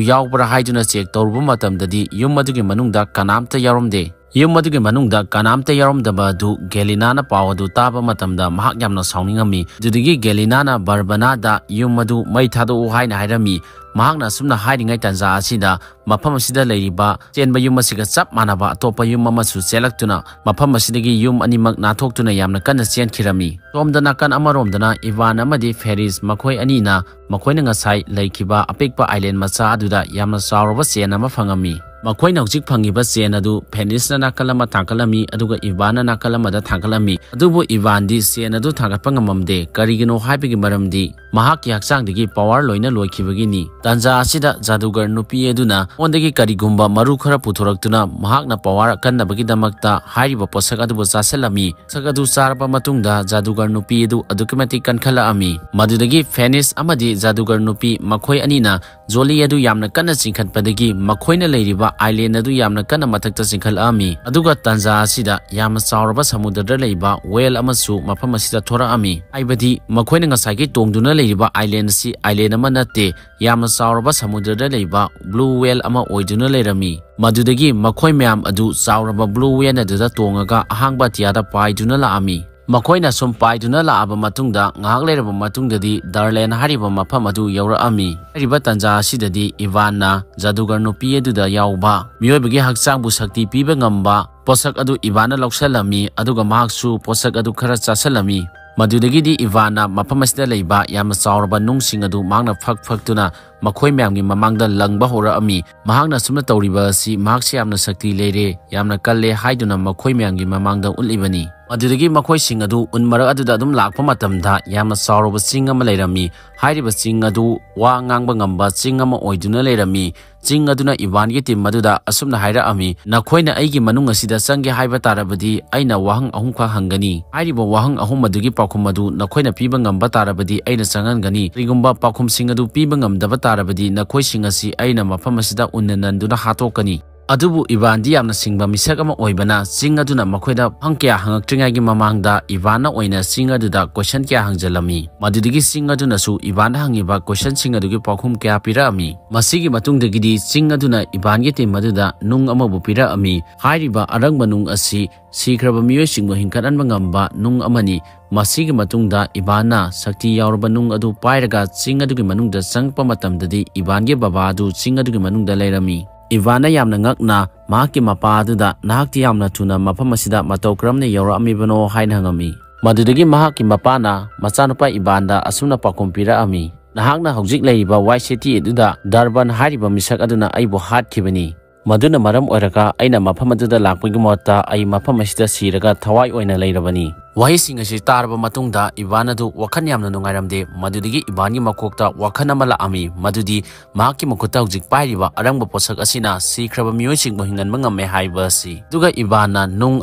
ꯌꯥꯎꯕ꯭ꯔꯥ ꯍꯥꯏꯗꯨꯅ check ꯇꯧꯔꯨꯕ ꯃꯇꯝꯗꯗꯤ ꯌꯨꯝ ꯑꯗꯨꯒꯤ ꯃꯅꯨꯡꯗ ꯀꯅꯥꯝꯇ ꯌꯥꯎꯔꯝꯗꯦ꯫ ꯌꯨꯝ ꯑꯗꯨꯒꯤ ꯃꯅꯨꯡꯗ ꯀꯅꯥꯝꯇ ꯌꯥꯎꯔꯝꯗꯕ ꯑꯗꯨ ꯒꯦꯂꯤꯅꯥꯅ ꯄꯥꯎ ꯑꯗꯨ ꯇꯥꯕ ꯃꯇꯝꯗ ꯃꯍꯥꯛ ꯌꯥꯝꯅ ꯁꯥꯎꯅꯤꯡꯉꯝꯃꯤ꯫ ꯑꯗꯨꯗꯒꯤ ꯒꯦꯂꯤꯅꯥꯅ ꯕꯔꯕꯅꯥꯗ ꯌꯨꯝ ꯑꯗꯨ ꯃꯩ ꯊꯥꯗꯣꯛꯎ ꯍꯥꯏꯅ ꯍꯥꯏꯔꯝꯃꯤ꯫ ꯃꯍꯥꯛꯅ ꯑꯁꯨꯝꯅ ꯍꯥꯏꯔꯤꯉꯩ ꯇꯥꯟꯖꯥ ꯑꯁꯤꯗ ꯃꯐꯝ ꯑꯁꯤꯗ ꯂꯩꯔꯤꯕ ꯆꯦꯟꯕ ꯌꯨꯝ ꯑꯁꯤꯒ ꯆꯞ ꯃꯥꯟꯅꯕ ꯑꯇꯣꯞꯄ ꯌꯨꯝ ꯑꯃꯁꯨ ꯆꯦꯜꯂꯛꯇꯨꯅ ꯃꯐꯝ ꯑꯁꯤꯗꯒꯤ ꯌꯨꯝ ꯑꯅꯤꯃꯛ ꯅꯥꯟꯊꯣꯛꯇꯨꯅ ꯌꯥꯝꯅ ꯀꯟꯅ ꯆꯦꯟꯈꯤꯔꯝꯃꯤ꯫ ꯁꯣꯝꯗ ꯅꯥꯀꯟ ꯑꯃꯔꯣꯝꯗꯅ ꯏꯚꯥꯟ ꯑꯃꯗꯤ ꯐꯦꯔꯤꯁ ꯃꯈꯣꯏ ꯑꯅꯤꯅ ꯃꯈꯣꯏꯅ ꯉꯁꯥꯏ ꯂꯩꯈꯤꯕ ꯑꯄꯤꯛꯄ island ꯃꯆꯥ ꯑꯗꯨꯗ ꯌꯥꯝꯅ ꯆꯥꯎꯔꯕ chain ꯑꯃ ꯐꯪꯉꯝꯃꯤ꯫ ꯃꯈꯣꯏꯅ ꯍꯧꯖꯤꯛ ꯐꯪꯉꯤꯕ chain ꯑꯗꯨ ꯐꯦꯔꯤꯁꯅ ꯅꯥꯀꯜ ꯑꯃ ꯊꯥꯡꯒꯠꯂꯝꯃꯤ, ꯑꯗꯨꯒ ꯏꯚꯥꯟꯅ ꯅꯥꯀꯜ ꯑꯃꯗ ꯊꯥꯡꯒꯠꯂꯝꯃꯤ꯫ ꯑꯗꯨꯕꯨ ꯏꯚꯥꯟꯗꯤ chain ꯑꯗꯨ ꯊꯥꯡꯒꯠꯄ ꯉꯝꯃꯝꯗꯦ꯫ ꯀꯔꯤꯒꯤꯅꯣ ꯍꯥꯏꯕꯒꯤ ꯃꯔꯝꯗꯤ ꯃꯍꯥꯛꯀꯤ ꯍꯛꯆꯥꯡꯗꯒꯤ power ꯂꯣꯏꯅ ꯂꯣꯏꯈꯤꯕꯒꯤꯅꯤ꯫ ꯇꯥꯟꯖꯥ ꯑꯁꯤꯗ ꯖꯥꯗꯨꯒꯔ ꯅꯨꯄꯤ ꯑꯗꯨꯅ ꯃꯉꯣꯟꯗꯒꯤ ꯀꯔꯤꯒꯨꯝꯕ ꯃꯔꯨ ꯈꯔ ꯄꯨꯊꯣꯔꯛꯇꯨꯅ ꯃꯍꯥꯛꯅ power ꯀꯟꯅꯕꯒꯤꯗꯃꯛꯇ ꯍꯥꯏꯔꯤꯕ ꯄꯣꯠꯁꯛ ꯑꯗꯨꯕꯨ ꯆꯥꯁꯤꯜꯂꯝꯃꯤ꯫ ꯄꯣꯠꯁꯛ ꯑꯗꯨ ꯆꯥꯔꯕ ꯃꯇꯨꯡꯗ ꯖꯥꯗꯨꯒꯔ ꯅꯨꯄꯤ ꯑꯗꯨ ꯑꯗꯨꯛꯀꯤ ꯃꯇꯤꯛ ꯀꯟꯈꯠꯂꯛꯑꯝꯃꯤ꯫ ꯃꯗꯨꯗꯒꯤ ꯐꯦꯔꯤꯁ ꯑꯃꯗꯤ ꯖꯥꯗꯨꯒꯔ ꯅꯨꯄꯤ ꯃꯈꯣꯏ ꯑꯅꯤꯅ ꯖꯣꯂꯤ ꯑꯗꯨ ꯌꯥꯝꯅ ꯀꯟꯅ ꯆꯤꯡꯈꯠꯄꯗꯒꯤ ꯃꯈꯣꯏꯅ ꯂꯩꯔꯤꯕ island ꯑꯗꯨ ꯌꯥꯝꯅ ꯀꯟꯅ ꯃꯊꯛꯇ ꯆꯤꯡꯈꯠꯂꯛꯑꯝꯃꯤ꯫ ꯑꯗꯨꯒ ꯇꯥꯟꯖꯥ ꯑꯁꯤꯗ ꯌꯥꯝꯅ ꯆꯥꯎꯔꯕ ꯁꯃꯨꯗ꯭ꯔꯗ ꯂꯩꯕ whale ꯑꯃꯁꯨ ꯃꯐꯝ ꯑꯁꯤꯗ ꯊꯣꯔꯛꯑꯝꯃꯤ꯫ ꯍꯥꯏꯕꯗꯤ ꯃꯈꯣꯏꯅ ꯉꯁꯥꯏꯒꯤ ꯇꯣꯡꯗꯨꯅ ꯂꯩꯔꯤꯕ island ꯑꯁꯤ island ꯑꯃ ꯅꯠꯇꯦ, ꯌꯥꯝꯅ ꯆꯥꯎꯔꯕ ꯁꯃꯨꯗ꯭ꯔꯗ ꯂꯩꯕ blue whale ꯑꯃ ꯑꯣꯏꯗꯨꯅ ꯂꯩꯔꯝꯃꯤ꯫ ꯃꯗꯨꯗꯒꯤ ꯃꯈꯣꯏ ꯃꯌꯥꯝ ꯑꯗꯨ ꯆꯥꯎꯔꯕ blue whale ꯑꯗꯨꯗ ꯇꯣꯡꯉꯒ ꯑꯍꯥꯡꯕ ꯑꯇꯤꯌꯥꯗ ꯄꯥꯏꯗꯨꯅ ꯂꯥꯛꯑꯝꯃꯤ꯫ ꯃꯈꯣꯏꯅ ꯁꯨꯝ ꯄꯥꯏꯗꯨꯅ ꯂꯥꯛꯑꯕ ꯃꯇꯨꯡꯗ ꯉꯥꯏꯍꯥꯛ ꯂꯩꯔꯕ ꯃꯇꯨꯡꯗꯗꯤ ꯗꯥꯔꯂꯦꯟ ꯍꯥꯏꯔꯤꯕ ꯃꯐꯝ ꯑꯗꯨ ꯌꯧꯔꯛꯑꯝꯃꯤ꯫ ꯍꯥꯏꯔꯤꯕ ꯇꯥꯟꯖꯥ ꯑꯁꯤꯗꯗꯤ ꯏꯚꯥꯟꯅ ꯖꯥꯗꯨꯒꯔ ꯅꯨꯄꯤ ꯑꯗꯨꯗ ꯌꯥꯎꯕ ꯃꯤꯑꯣꯏꯕꯒꯤ ꯍꯛꯆꯥꯡꯕꯨ ꯁꯛꯇꯤ ꯄꯤꯕ ꯉꯝꯕ ꯄꯣꯠꯁꯛ ꯑꯗꯨ ꯏꯚꯥꯟꯅ ꯂꯧꯁꯜꯂꯝꯃꯤ, ꯑꯗꯨꯒ ꯃꯍꯥꯛꯁꯨ ꯄꯣꯠꯁꯛ ꯑꯗꯨ ꯈꯔ ꯆꯥꯁꯜꯂꯝꯃꯤ꯫ ꯃꯗꯨꯗꯒꯤꯗꯤ ꯏꯚꯥꯟꯅ ꯃꯐꯝ ꯑꯁꯤꯗ ꯂꯩꯕ ꯌꯥꯝꯅ ꯆꯥꯎꯔꯕ ꯅꯨꯡꯁꯤꯡ ꯑꯗꯨ ꯃꯍꯥꯛꯅ ꯐꯛ ꯐꯛꯇꯨꯅ ꯃꯈꯣꯏ ꯃꯌꯥꯝꯒꯤ ꯃꯃꯥꯡꯗ ꯂꯪꯕ ꯍꯧꯔꯛꯑꯝꯃꯤ꯫ ꯃꯍꯥꯛꯅ ꯑꯁꯨꯝꯅ ꯇꯧꯔꯤꯕ ꯑꯁꯤ ꯃꯍꯥꯛꯁꯤ ꯌꯥꯝꯅ ꯁꯛꯇꯤ ꯂꯩꯔꯦ, ꯌꯥꯝꯅ ꯀꯜꯂꯦ ꯍꯥꯏꯗꯨꯅ ꯃꯈꯣꯏ ꯃꯌꯥꯝꯒꯤ ꯃꯃꯥꯡꯗ ꯎꯠꯂꯤꯕꯅꯤ꯫ ꯃꯗꯨꯗꯒꯤ ꯃꯈꯣꯏꯁꯤꯡ ꯑꯗꯨ ꯎꯟ ꯃꯔꯛ ꯑꯗꯨꯗ ꯑꯗꯨꯝ ꯂꯥꯛꯄ ꯃꯇꯝꯗ ꯌꯥꯝꯅ ꯆꯥꯎꯔꯕ ꯆꯤꯡ ꯑꯃ ꯂꯩꯔꯝꯃꯤ꯫ ꯍꯥꯏꯔꯤꯕ ꯆꯤꯡ ꯑꯗꯨ ꯋꯥ ꯉꯥꯡꯕ ꯉꯝꯕ ꯆꯤꯡ ꯑꯃ ꯑꯣꯏꯗꯨꯅ ꯂꯩꯔꯝꯃꯤ꯫ ꯆꯤꯡ ꯑꯗꯨꯅ ꯏꯚꯥꯟꯒꯤ team ꯑꯗꯨꯗ ꯑꯁꯨꯝꯅ ꯍꯥꯏꯔꯛꯑꯝꯃꯤ, "ꯅꯈꯣꯏꯅ ꯑꯩꯒꯤ ꯃꯅꯨꯡ ꯑꯁꯤꯗ ꯆꯪꯒꯦ ꯍꯥꯏꯕ ꯇꯥꯔꯕꯗꯤ ꯑꯩꯅ ꯋꯥꯍꯪ ꯑꯍꯨꯝꯈꯛ ꯍꯪꯒꯅꯤ꯫ ꯍꯥꯏꯔꯤꯕ ꯋꯥꯍꯪ ꯑꯍꯨꯝ ꯑꯗꯨꯒꯤ ꯄꯥꯎꯈꯨꯝ ꯑꯗꯨ ꯅꯈꯣꯏꯅ ꯄꯤꯕ ꯉꯝꯕ ꯇꯥꯔꯕꯗꯤ ꯑꯩꯅ ꯆꯪꯍꯟꯒꯅꯤ꯫ ꯀꯔꯤꯒꯨꯝꯕ ꯄꯥꯎꯈꯨꯝꯁꯤꯡ ꯑꯗꯨ ꯄꯤꯕ ꯉꯝꯗꯕ ꯇꯥꯔꯕꯗꯤ ꯅꯈꯣꯏꯁꯤꯡ ꯑꯁꯤ ꯑꯩꯅ ꯃꯐꯝ ꯑꯁꯤꯗ ꯎꯟꯅ ꯅꯟꯗꯨꯅ ꯍꯥꯠꯇꯣꯛꯀꯅꯤ"꯫ ꯑꯗꯨꯕꯨ ꯏꯕꯥꯟꯗꯤ ꯌꯥꯝꯅ ꯁꯤꯡꯕ ꯃꯤꯁꯛ ꯑꯃ ꯑꯣꯏꯕꯅ, ꯆꯤꯡ ꯑꯗꯨꯅ ꯃꯈꯣꯏꯗ ꯋꯥꯍꯪ ꯀꯌꯥ ꯍꯪꯉꯛꯇ꯭ꯔꯤꯉꯩꯒꯤ ꯃꯃꯥꯡꯗ ꯏꯕꯥꯟꯅ ꯑꯣꯏꯅ ꯆꯤꯡ ꯑꯗꯨꯗ question ꯀꯌꯥ ꯍꯪꯖꯜꯂꯝꯃꯤ꯫ ꯃꯗꯨꯗꯒꯤ ꯆꯤꯡ ꯑꯗꯨꯅꯁꯨ ꯏꯕꯥꯟꯗ ꯍꯪꯉꯤꯕ questionꯁꯤꯡ ꯑꯗꯨꯒꯤ ꯄꯥꯎꯈꯨꯝ ꯀꯌꯥ ꯄꯤꯔꯛꯑꯝꯃꯤ꯫ ꯃꯁꯤꯒꯤ ꯃꯇꯨꯡꯗꯒꯤꯗꯤ ꯆꯤꯡ ꯑꯗꯨꯅ ꯏꯕꯥꯟꯒꯤ team ꯑꯗꯨꯗ ꯅꯨꯡ ꯑꯃꯕꯨ ꯄꯤꯔꯛꯑꯝꯃꯤ꯫ ꯍꯥꯏꯔꯤꯕ ꯑꯔꯪꯕ ꯅꯨꯡ ꯑꯁꯤ ꯁꯤꯈ꯭ꯔꯕ ꯃꯤꯑꯣꯏꯁꯤꯡꯕꯨ ꯍꯤꯡꯒꯠꯍꯟꯕ ꯉꯝꯕ ꯅꯨꯡ ꯑꯃꯅꯤ꯫ ꯃꯁꯤꯒꯤ ꯃꯇꯨꯡꯗ ꯏꯕꯥꯟꯅ ꯁꯛꯇꯤ ꯌꯥꯎꯔꯕ ꯅꯨꯡ ꯑꯗꯨ ꯄꯥꯏꯔꯒ ꯆꯤꯡ ꯑꯗꯨꯒꯤ ꯃꯅꯨꯡꯗ ꯆꯪꯂꯛꯄ ꯃꯇꯝꯗꯗꯤ ꯏꯕꯥꯟꯒꯤ ꯕꯕꯥ ꯑꯗꯨ ꯆꯤꯡ ꯑꯗꯨꯒꯤ ꯃꯅꯨꯡꯗ ꯂꯩꯔꯝꯃꯤ꯫ ꯏꯕꯥꯟꯅ ꯌꯥꯝꯅ ꯉꯛꯅ ꯃꯍꯥꯛꯀꯤ ꯃꯄꯥ ꯑꯗꯨꯗ, "ꯅꯍꯥꯛꯇꯤ ꯌꯥꯝꯅ ꯊꯨꯅ ꯃꯐꯝ ꯑꯁꯤꯗ ꯃꯇꯧ ꯀꯔꯝꯅ ꯌꯧꯔꯛꯂꯝꯃꯤꯕꯅꯣ?" ꯍꯥꯏꯅ ꯍꯪꯂꯝꯃꯤ꯫ ꯃꯗꯨꯗꯒꯤ ꯃꯍꯥꯛꯀꯤ ꯃꯄꯥꯅ ꯃꯆꯥꯅꯨꯄꯥ ꯏꯕꯥꯟꯗ ꯑꯁꯨꯝꯅ ꯄꯥꯎꯈꯨꯝ ꯄꯤꯔꯛꯂꯝꯃꯤ, "ꯅꯍꯥꯛꯅ ꯍꯧꯖꯤꯛ ꯂꯩꯔꯤꯕ White City ꯑꯗꯨꯗ ꯗꯔꯕꯟ ꯍꯥꯏꯔꯤꯕ ꯃꯤꯁꯛ ꯑꯗꯨꯅ ꯑꯩꯕꯨ ꯍꯥꯠꯈꯤꯕꯅꯤ꯫ ꯃꯗꯨꯅ ꯃꯔꯝ ꯑꯣꯏꯔꯒ ꯑꯩꯅ ꯃꯐꯝ ꯑꯗꯨꯗ ꯂꯥꯛꯄꯒꯤ ꯃꯍꯨꯠꯇ ꯑꯩ ꯃꯐꯝ ꯑꯁꯤꯗ ꯁꯤꯔꯒ ꯊꯋꯥꯏ ꯑꯣꯏꯅ ꯂꯩꯔꯕꯅꯤ꯫" ꯋꯥꯍꯩꯁꯤꯡ ꯑꯁꯤ ꯇꯥꯔꯕ ꯃꯇꯨꯡꯗ ꯏꯕꯥꯟ ꯑꯗꯨ ꯋꯥꯈꯜ ꯌꯥꯝꯅ ꯅꯨꯡꯉꯥꯏꯔꯝꯗꯦ꯫ ꯃꯗꯨꯗꯒꯤ ꯏꯕꯥꯟꯒꯤ ꯃꯀꯣꯛꯇ ꯋꯥꯈꯜ ꯑꯃ ꯂꯥꯛꯂꯝꯃꯤ, ꯃꯗꯨꯗꯤ ꯃꯍꯥꯛꯀꯤ ꯃꯈꯨꯠꯇ ꯍꯧꯖꯤꯛ ꯄꯥꯏꯔꯤꯕ ꯑꯔꯪꯕ ꯄꯣꯠꯁꯛ ꯑꯁꯤꯅ ꯁꯤꯈ꯭ꯔꯕ ꯃꯤꯑꯣꯏꯁꯤꯡꯕꯨ ꯍꯤꯡꯍꯟꯕ ꯉꯝꯃꯦ ꯍꯥꯏꯕ ꯑꯁꯤ꯫ ꯑꯗꯨꯒ ꯏꯕꯥꯟꯅ ꯅꯨꯡ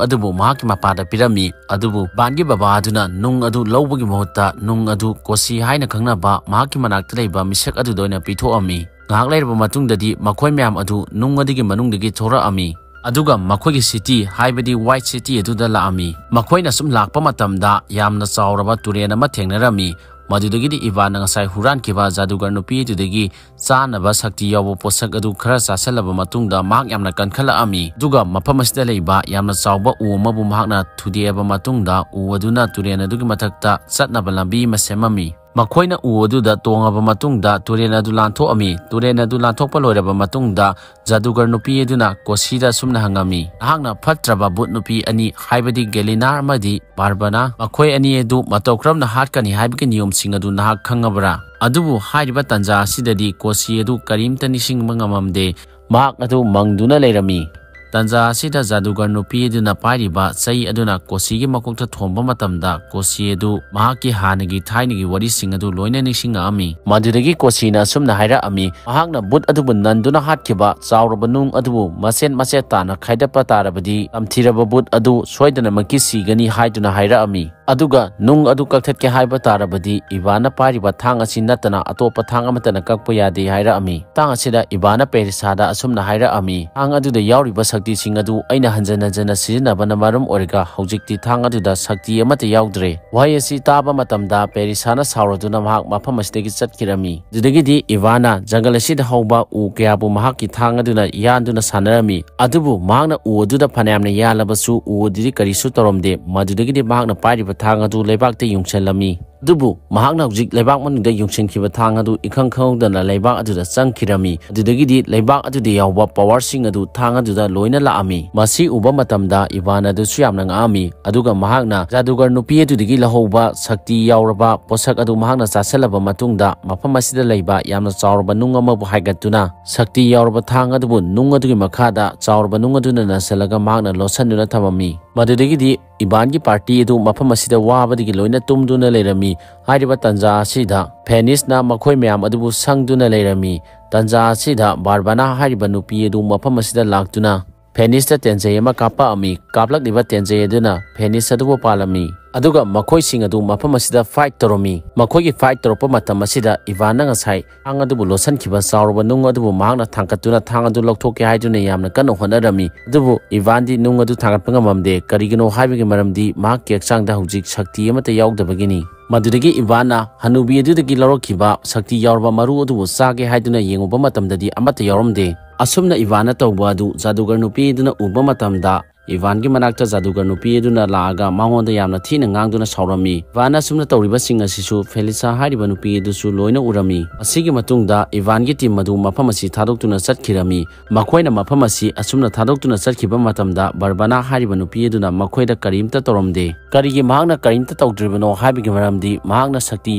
ꯑꯗꯨꯕꯨ ꯃꯍꯥꯛꯀꯤ ꯃꯄꯥꯗ ꯄꯤꯔꯝꯃꯤ꯫ ꯑꯗꯨꯕꯨ ꯏꯕꯥꯟꯒꯤ ꯕꯕꯥ ꯑꯗꯨꯅ ꯅꯨꯡ ꯑꯗꯨ ꯂꯧꯕꯒꯤ ꯃꯍꯨꯠꯇ ꯅꯨꯡ ꯑꯗꯨ ꯀꯣꯁꯤ ꯍꯥꯏꯅ ꯈꯪꯅꯕ ꯃꯍꯥꯛꯀꯤ ꯃꯅꯥꯛꯇ ꯂꯩꯕ ꯃꯤꯁꯛ ꯑꯗꯨꯗ ꯑꯣꯏꯅ ꯄꯤꯊꯣꯛꯂꯝꯃꯤ꯫ ꯉꯥꯏꯍꯥꯛ ꯂꯩꯔꯕ ꯃꯇꯨꯡꯗꯗꯤ ꯃꯈꯣꯏ ꯃꯌꯥꯝ ꯑꯗꯨ ꯅꯨꯡ ꯑꯗꯨꯒꯤ ꯃꯅꯨꯡꯗꯒꯤ ꯊꯣꯔꯛꯂꯝꯃꯤ꯫ ꯑꯗꯨꯒ ꯃꯈꯣꯏꯒꯤ city, ꯍꯥꯏꯕꯗꯤ White City ꯑꯗꯨꯗ ꯂꯥꯛꯂꯝꯃꯤ꯫ ꯃꯈꯣꯏꯅ ꯁꯨꯝ ꯂꯥꯛꯄ ꯃꯇꯝꯗ ꯌꯥꯝꯅ ꯆꯥꯎꯔꯕ ꯇꯨꯔꯦꯜ ꯑꯃ ꯊꯦꯡꯅꯔꯝꯃꯤ꯫ ꯃꯗꯨꯗꯒꯤꯗꯤ ꯏꯕꯥꯟꯅ ꯉꯁꯥꯏ ꯍꯨꯔꯥꯟꯈꯤꯕ ꯖꯥꯗꯨꯒꯔ ꯅꯨꯄꯤ ꯑꯗꯨꯗꯒꯤ ꯆꯥꯅꯕ ꯁꯛꯇꯤ ꯌꯥꯎꯕ ꯄꯣꯠꯁꯛ ꯑꯗꯨ ꯈꯔ ꯆꯥꯁꯤꯜꯂꯕ ꯃꯇꯨꯡꯗ ꯃꯍꯥꯛ ꯌꯥꯝꯅ ꯀꯟꯈꯠꯂꯛꯂꯝꯃꯤ꯫ ꯑꯗꯨꯒ ꯃꯐꯝ ꯑꯁꯤꯗ ꯂꯩꯕ ꯌꯥꯝꯅ ꯆꯥꯎꯕ ꯎ ꯑꯃꯕꯨ ꯃꯍꯥꯛꯅ ꯊꯨꯗꯦꯛꯂꯕ ꯃꯇꯨꯡꯗ ꯎ ꯑꯗꯨꯅ ꯇꯨꯔꯦꯜ ꯑꯗꯨꯒꯤ ꯃꯊꯛꯇ ꯆꯠꯅꯕ ꯂꯝꯕꯤ ꯑꯃ ꯁꯦꯝꯂꯝꯃꯤ꯫ ꯃꯈꯣꯏꯅ ꯎ ꯑꯗꯨꯗ ꯇꯣꯡꯂꯕ ꯃꯇꯨꯡꯗ ꯇꯨꯔꯦꯜ ꯑꯗꯨ ꯂꯥꯟꯊꯣꯛꯂꯝꯃꯤ꯫ ꯇꯨꯔꯦꯜ ꯑꯗꯨ ꯂꯥꯟꯊꯣꯛꯄ ꯂꯣꯏꯔꯕ ꯃꯇꯨꯡꯗ ꯖꯥꯗꯨꯒꯔ ꯅꯨꯄꯤ ꯑꯗꯨꯅ ꯀꯣꯁꯤꯗ ꯑꯁꯨꯝꯅ ꯍꯪꯂꯝꯃꯤ, "ꯅꯍꯥꯛꯅ ꯐꯠꯇ꯭ꯔꯕ ꯚꯨꯠ ꯅꯨꯄꯤ ꯑꯅꯤ, ꯍꯥꯏꯕꯗꯤ ꯒꯦꯂꯤꯅꯥ ꯑꯃꯗꯤ ꯕꯥꯔꯕꯅꯥ, ꯃꯈꯣꯏ ꯑꯅꯤ ꯑꯗꯨ ꯃꯇꯧ ꯀꯔꯝꯅ ꯍꯥꯠꯀꯅꯤ ꯍꯥꯏꯕꯒꯤ ꯅꯤꯌꯣꯝꯁꯤꯡ ꯑꯗꯨ ꯅꯍꯥꯛ ꯈꯪꯂꯕ꯭ꯔꯥ?" ꯑꯗꯨꯕꯨ ꯍꯥꯏꯔꯤꯕ ꯇꯥꯟꯖꯥ ꯑꯁꯤꯗꯗꯤ ꯀꯣꯁꯤ ꯑꯗꯨ ꯀꯔꯤꯝꯇ ꯅꯤꯡꯁꯤꯡꯕ ꯉꯝꯂꯝꯗꯦ꯫ ꯃꯍꯥꯛ ꯑꯗꯨ ꯃꯪꯗꯨꯅ ꯂꯩꯔꯝꯃꯤ꯫ ꯇꯥꯟꯖꯥ ꯑꯁꯤꯗ ꯖꯥꯗꯨꯒꯔ ꯅꯨꯄꯤ ꯑꯗꯨꯅ ꯄꯥꯏꯔꯤꯕ ꯆꯩ ꯑꯗꯨꯅ ꯀꯣꯁꯤꯒꯤ ꯃꯀꯣꯛꯇ ꯊꯣꯝꯕ ꯃꯇꯝꯗ, ꯀꯣꯁꯤ ꯑꯗꯨ ꯃꯍꯥꯛꯀꯤ ꯍꯥꯟꯅꯒꯤ ꯊꯥꯏꯅꯒꯤ ꯋꯥꯔꯤꯁꯤꯡ ꯑꯗꯨ ꯂꯣꯏꯅ ꯅꯤꯡꯁꯤꯡꯂꯛꯂꯝꯃꯤ꯫ ꯃꯗꯨꯗꯒꯤ ꯀꯣꯁꯤꯅ ꯑꯁꯨꯝꯅ ꯍꯥꯏꯔꯛꯂꯝꯃꯤ, ꯃꯍꯥꯛꯅ ꯚꯨꯠ ꯑꯗꯨꯕꯨ ꯅꯟꯗꯨꯅ ꯍꯥꯠꯈꯤꯕ ꯆꯥꯎꯔꯕ ꯅꯨꯡ ꯑꯗꯨꯕꯨ ꯃꯆꯦꯠ ꯃꯆꯦꯠ ꯇꯥꯅ ꯈꯥꯏꯗꯠꯄ ꯇꯥꯔꯕꯗꯤ, ꯇꯝꯊꯤꯔꯕ ꯚꯨꯠ ꯑꯗꯨ ꯁꯣꯏꯗꯅꯃꯛꯀꯤ ꯁꯤꯒꯅꯤ ꯍꯥꯏꯗꯨꯅ ꯍꯥꯏꯔꯛꯂꯝꯃꯤ꯫ ꯑꯗꯨꯒ ꯅꯨꯡ ꯑꯗꯨ ꯀꯛꯊꯠꯀꯦ ꯍꯥꯏꯕ ꯇꯥꯔꯕꯗꯤ ꯏꯚꯥꯟꯅ ꯄꯥꯏꯔꯤꯕ ꯊꯥꯡ ꯑꯁꯤ ꯅꯠꯇꯅ ꯑꯇꯣꯞꯄ ꯊꯥꯡ ꯑꯃꯠꯇꯅ ꯀꯛꯄ ꯌꯥꯗꯦ ꯍꯥꯏꯔꯛꯑꯝꯃꯤ꯫ ꯃꯇꯥꯡ ꯑꯁꯤꯗ ꯏꯚꯥꯟꯅ ꯄꯦꯔꯤꯁꯥꯗ ꯑꯁꯨꯝꯅ ꯍꯥꯏꯔꯛꯑꯝꯃꯤ, "ꯊꯥꯡ ꯑꯗꯨꯗ ꯌꯥꯎꯔꯤꯕ ꯁꯛꯇꯤꯁꯤꯡ ꯑꯗꯨ ꯑꯩꯅ ꯍꯟꯖꯟ ꯍꯟꯖꯟꯅ ꯁꯤꯖꯤꯟꯅꯕꯅ ꯃꯔꯝ ꯑꯣꯏꯔꯒ ꯍꯧꯖꯤꯛꯇꯤ ꯊꯥꯡ ꯑꯗꯨꯗ ꯁꯛꯇꯤ ꯑꯃꯠꯇ ꯌꯥꯎꯗ꯭ꯔꯦ"꯫ ꯋꯥꯍꯩ ꯑꯁꯤ ꯇꯥꯕ ꯃꯇꯝꯗ ꯄꯦꯔꯤꯁꯥꯅ ꯁꯥꯎꯔꯗꯨꯅ ꯃꯍꯥꯛ ꯃꯐꯝ ꯑꯁꯤꯗꯒꯤ ꯆꯠꯈꯤꯔꯝꯃꯤ꯫ ꯑꯗꯨꯗꯒꯤꯗꯤ ꯏꯚꯥꯟꯅ ꯖꯪꯒꯜ ꯑꯁꯤꯗ ꯍꯧꯕ ꯎ ꯀꯌꯥꯕꯨ ꯃꯍꯥꯛꯀꯤ ꯊꯥꯡ ꯑꯗꯨꯅ ꯌꯥꯟꯗꯨꯅ ꯁꯥꯟꯅꯔꯝꯃꯤ꯫ ꯑꯗꯨꯕꯨ ꯃꯍꯥꯛꯅ ꯎ ꯑꯗꯨꯗ ꯐꯅꯌꯥꯝꯅ ꯌꯥꯜꯂꯕꯁꯨ ꯎ ꯑꯗꯨꯗꯤ ꯀꯔꯤꯁꯨ ꯇꯧꯔꯝꯗꯦ꯫ ꯃꯗꯨꯗꯒꯤꯗꯤ ꯃꯍꯥꯛꯅ ꯄꯥꯏꯔꯤꯕ ꯊꯥꯡ ꯑꯗꯨ ꯂꯩꯕꯥꯛꯇ ꯌꯨꯡꯁꯜꯂꯝꯃꯤ꯫ ꯑꯗꯨꯕꯨ ꯃꯍꯥꯛꯅ ꯍꯧꯖꯤꯛ ꯂꯩꯕꯥꯛ ꯃꯅꯨꯡꯗ ꯌꯨꯡꯁꯤꯟꯈꯤꯕ ꯊꯥꯡ ꯑꯗꯨ ꯏꯈꯪ ꯈꯪꯍꯧꯗꯅ ꯂꯩꯕꯥꯛ ꯑꯗꯨꯗ ꯆꯪꯈꯤꯔꯝꯃꯤ꯫ ꯑꯗꯨꯗꯒꯤꯗꯤ ꯂꯩꯕꯥꯛ ꯑꯗꯨꯗ ꯌꯥꯎꯕ ꯄꯋꯥꯔꯁꯤꯡ ꯑꯗꯨ ꯊꯥꯡ ꯑꯗꯨꯗ ꯂꯣꯏꯅ ꯂꯥꯛꯑꯝꯃꯤ꯫ ꯃꯁꯤ ꯎꯕ ꯃꯇꯝꯗ ꯏꯚꯥꯟ ꯑꯗꯨꯁꯨ ꯌꯥꯝꯅ ꯉꯛꯑꯝꯃꯤ꯫ ꯑꯗꯨꯒ ꯃꯍꯥꯛꯅ ꯖꯥꯗꯨꯒꯔ ꯅꯨꯄꯤ ꯑꯗꯨꯗꯒꯤ ꯂꯧꯍꯧꯕ ꯁꯛꯇꯤ ꯌꯥꯎꯔꯕ ꯄꯣꯠꯁꯛ ꯑꯗꯨ ꯃꯍꯥꯛꯅ ꯆꯥꯁꯤꯜꯂꯕ ꯃꯇꯨꯡꯗ ꯃꯐꯝ ꯑꯁꯤꯗ ꯂꯩꯕ ꯌꯥꯝꯅ ꯆꯥꯎꯔꯕ ꯅꯨꯡ ꯑꯃꯕꯨ ꯍꯥꯏꯒꯠꯇꯨꯅ ꯁꯛꯇꯤ ꯌꯥꯎꯔꯕ ꯊꯥꯡ ꯑꯗꯨꯕꯨ ꯅꯨꯡ ꯑꯗꯨꯒꯤ ꯃꯈꯥꯗ ꯆꯥꯎꯔꯕ ꯅꯨꯡ ꯑꯗꯨꯅ ꯅꯟꯁꯤꯜꯂꯒ ꯃꯍꯥꯛꯅ ꯂꯣꯠꯁꯤꯟꯗꯨꯅ ꯊꯝꯃꯝꯃꯤ꯫ ꯃꯗꯨꯗꯒꯤꯗꯤ ꯏꯚꯥꯟꯒꯤ ꯄꯥꯔꯇꯤ ꯑꯗꯨ ꯃꯐꯝ ꯑꯁꯤꯗ ꯋꯥꯕꯗꯒꯤ ꯂꯣꯏꯅ ꯇꯨꯝꯗꯨꯅ ꯂꯩꯔꯝꯃꯤ꯫ ꯍꯥꯏꯔꯤꯕ ꯇꯟꯖꯥ ꯑꯁꯤꯗ ꯐꯦꯅꯤꯁꯅ ꯃꯈꯣꯏ ꯃꯌꯥꯝ ꯑꯗꯨꯕꯨ ꯁꯪꯗꯨꯅ ꯂꯩꯔꯝꯃꯤ꯫ ꯇꯟꯖꯥ ꯑꯁꯤꯗ ꯕꯥꯔꯕꯅꯥ ꯍꯥꯏꯔꯤꯕ ꯅꯨꯄꯤ ꯑꯗꯨ ꯃꯐꯝ ꯑꯁꯤꯗ ꯂꯥꯛꯇꯨꯅ ꯐꯦꯅꯤꯁꯇ ꯇꯦꯟꯖꯩ ꯑꯃ ꯀꯥꯞꯄꯛꯑꯝꯃꯤ꯫ ꯀꯥꯞꯂꯛꯂꯤꯕ ꯇꯦꯟꯖꯩ ꯑꯗꯨꯅ ꯐꯦꯅꯤꯁ ꯑꯗꯨꯕꯨ ꯄꯥꯜꯂꯝꯃꯤ꯫ ꯑꯗꯨꯒ ꯃꯈꯣꯏꯁꯤꯡ ꯑꯗꯨ ꯃꯐꯝ ꯑꯁꯤꯗ ꯐꯥꯏꯠ ꯇꯧꯔꯝꯃꯤ꯫ ꯃꯈꯣꯏꯒꯤ ꯐꯥꯏꯠ ꯇꯧꯔꯛꯄ ꯃꯇꯝ ꯑꯁꯤꯗ ꯏꯚꯥꯟꯅ ꯉꯁꯥꯏ ꯊꯥꯡ ꯑꯗꯨꯕꯨ ꯂꯣꯠꯁꯤꯟꯈꯤꯕ ꯆꯥꯎꯔꯕ ꯅꯨꯡ ꯑꯗꯨꯕꯨ ꯃꯍꯥꯛꯅ ꯊꯥꯡꯒꯠꯇꯨꯅ ꯊꯥꯡ ꯑꯗꯨ ꯂꯧꯊꯣꯛꯀꯦ ꯍꯥꯏꯗꯨꯅ ꯌꯥꯝꯅ ꯀꯟꯅ ꯍꯣꯠꯅꯔꯝꯃꯤ꯫ ꯑꯗꯨꯕꯨ ꯏꯚꯥꯟꯗꯤ ꯅꯨꯡ ꯑꯗꯨ ꯊꯥꯡꯒꯠꯄ ꯉꯝꯃꯝꯗꯦ꯫ ꯀꯔꯤꯒꯤꯅꯣ ꯍꯥꯏꯕꯒꯤ ꯃꯔꯝꯗꯤ ꯃꯍꯥꯛꯀꯤ ꯍꯛꯆꯥꯡꯗ ꯍꯧꯖꯤꯛ ꯁꯛꯇꯤ ꯑꯃꯠꯇ ꯌꯥꯎꯗꯕꯒꯤꯅꯤ꯫ ꯃꯗꯨꯗꯒꯤ ꯏꯚꯥꯟꯅ ꯍꯅꯨꯕꯤ ꯑꯗꯨꯗꯒꯤ ꯂꯧꯔꯛꯈꯤꯕ ꯁꯛꯇꯤ ꯌꯥꯎꯔꯕ ꯃꯔꯨ ꯑꯗꯨꯕꯨ ꯆꯥꯒꯦ ꯍꯥꯏꯗꯨꯅ ꯌꯦꯡꯉꯨꯕ ꯃꯇꯝꯗꯗꯤ ꯑꯃꯠꯇ ꯌꯥꯎꯔꯝꯗꯦ꯫ ꯑꯁꯨꯝꯅ ꯏꯚꯥꯟꯅ ꯇꯧꯕ ꯑꯗꯨ ꯖꯥꯗꯨꯒꯔ ꯅꯨꯄꯤ ꯑꯗꯨꯅ ꯎꯕ ꯃꯇꯝꯗ ꯏꯚꯥꯟꯒꯤ ꯃꯅꯥꯛꯇ ꯖꯥꯗꯨꯒꯔ ꯅꯨꯄꯤ ꯑꯗꯨꯅ ꯂꯥꯛꯑꯒ ꯃꯉꯣꯟꯗ ꯌꯥꯝꯅ ꯊꯤꯅ ꯉꯥꯡꯗꯨꯅ ꯁꯥꯎꯔꯝꯃꯤ꯫ ꯏꯚꯥꯟꯅ ꯑꯁꯨꯝꯅ ꯇꯧꯔꯤꯕꯁꯤꯡ ꯑꯁꯤꯁꯨ ꯐꯦꯂꯤꯁꯥ ꯍꯥꯏꯔꯤꯕ ꯅꯨꯄꯤ ꯑꯗꯨꯁꯨ ꯂꯣꯏꯅ ꯎꯔꯝꯃꯤ꯫ ꯑꯁꯤꯒꯤ ꯃꯇꯨꯡꯗ ꯏꯚꯥꯟꯒꯤ ꯇꯤꯝ ꯑꯗꯨ ꯃꯐꯝ ꯑꯁꯤ ꯊꯥꯗꯣꯛꯇꯨꯅ ꯆꯠꯈꯤꯔꯝꯃꯤ꯫ ꯃꯈꯣꯏꯅ ꯃꯐꯝ ꯑꯁꯤ ꯑꯁꯨꯝꯅ ꯊꯥꯗꯣꯛꯇꯨꯅ ꯆꯠꯈꯤꯕ ꯃꯇꯝꯗ ꯕꯔꯕꯅꯥ ꯍꯥꯏꯔꯤꯕ ꯅꯨꯄꯤ ꯑꯗꯨꯅ ꯃꯈꯣꯏꯗ ꯀꯔꯤꯝꯇ ꯇꯧꯔꯝꯗꯦ꯫ ꯀꯔꯤꯒꯤ ꯃꯍꯥꯛꯅ ꯀꯔꯤꯝꯇ ꯇꯧꯗ꯭ꯔꯤꯕꯅꯣ ꯍꯥꯏꯕꯒꯤ ꯃꯔꯝꯗꯤ ꯃꯍꯥꯛꯅ ꯁꯛꯇꯤ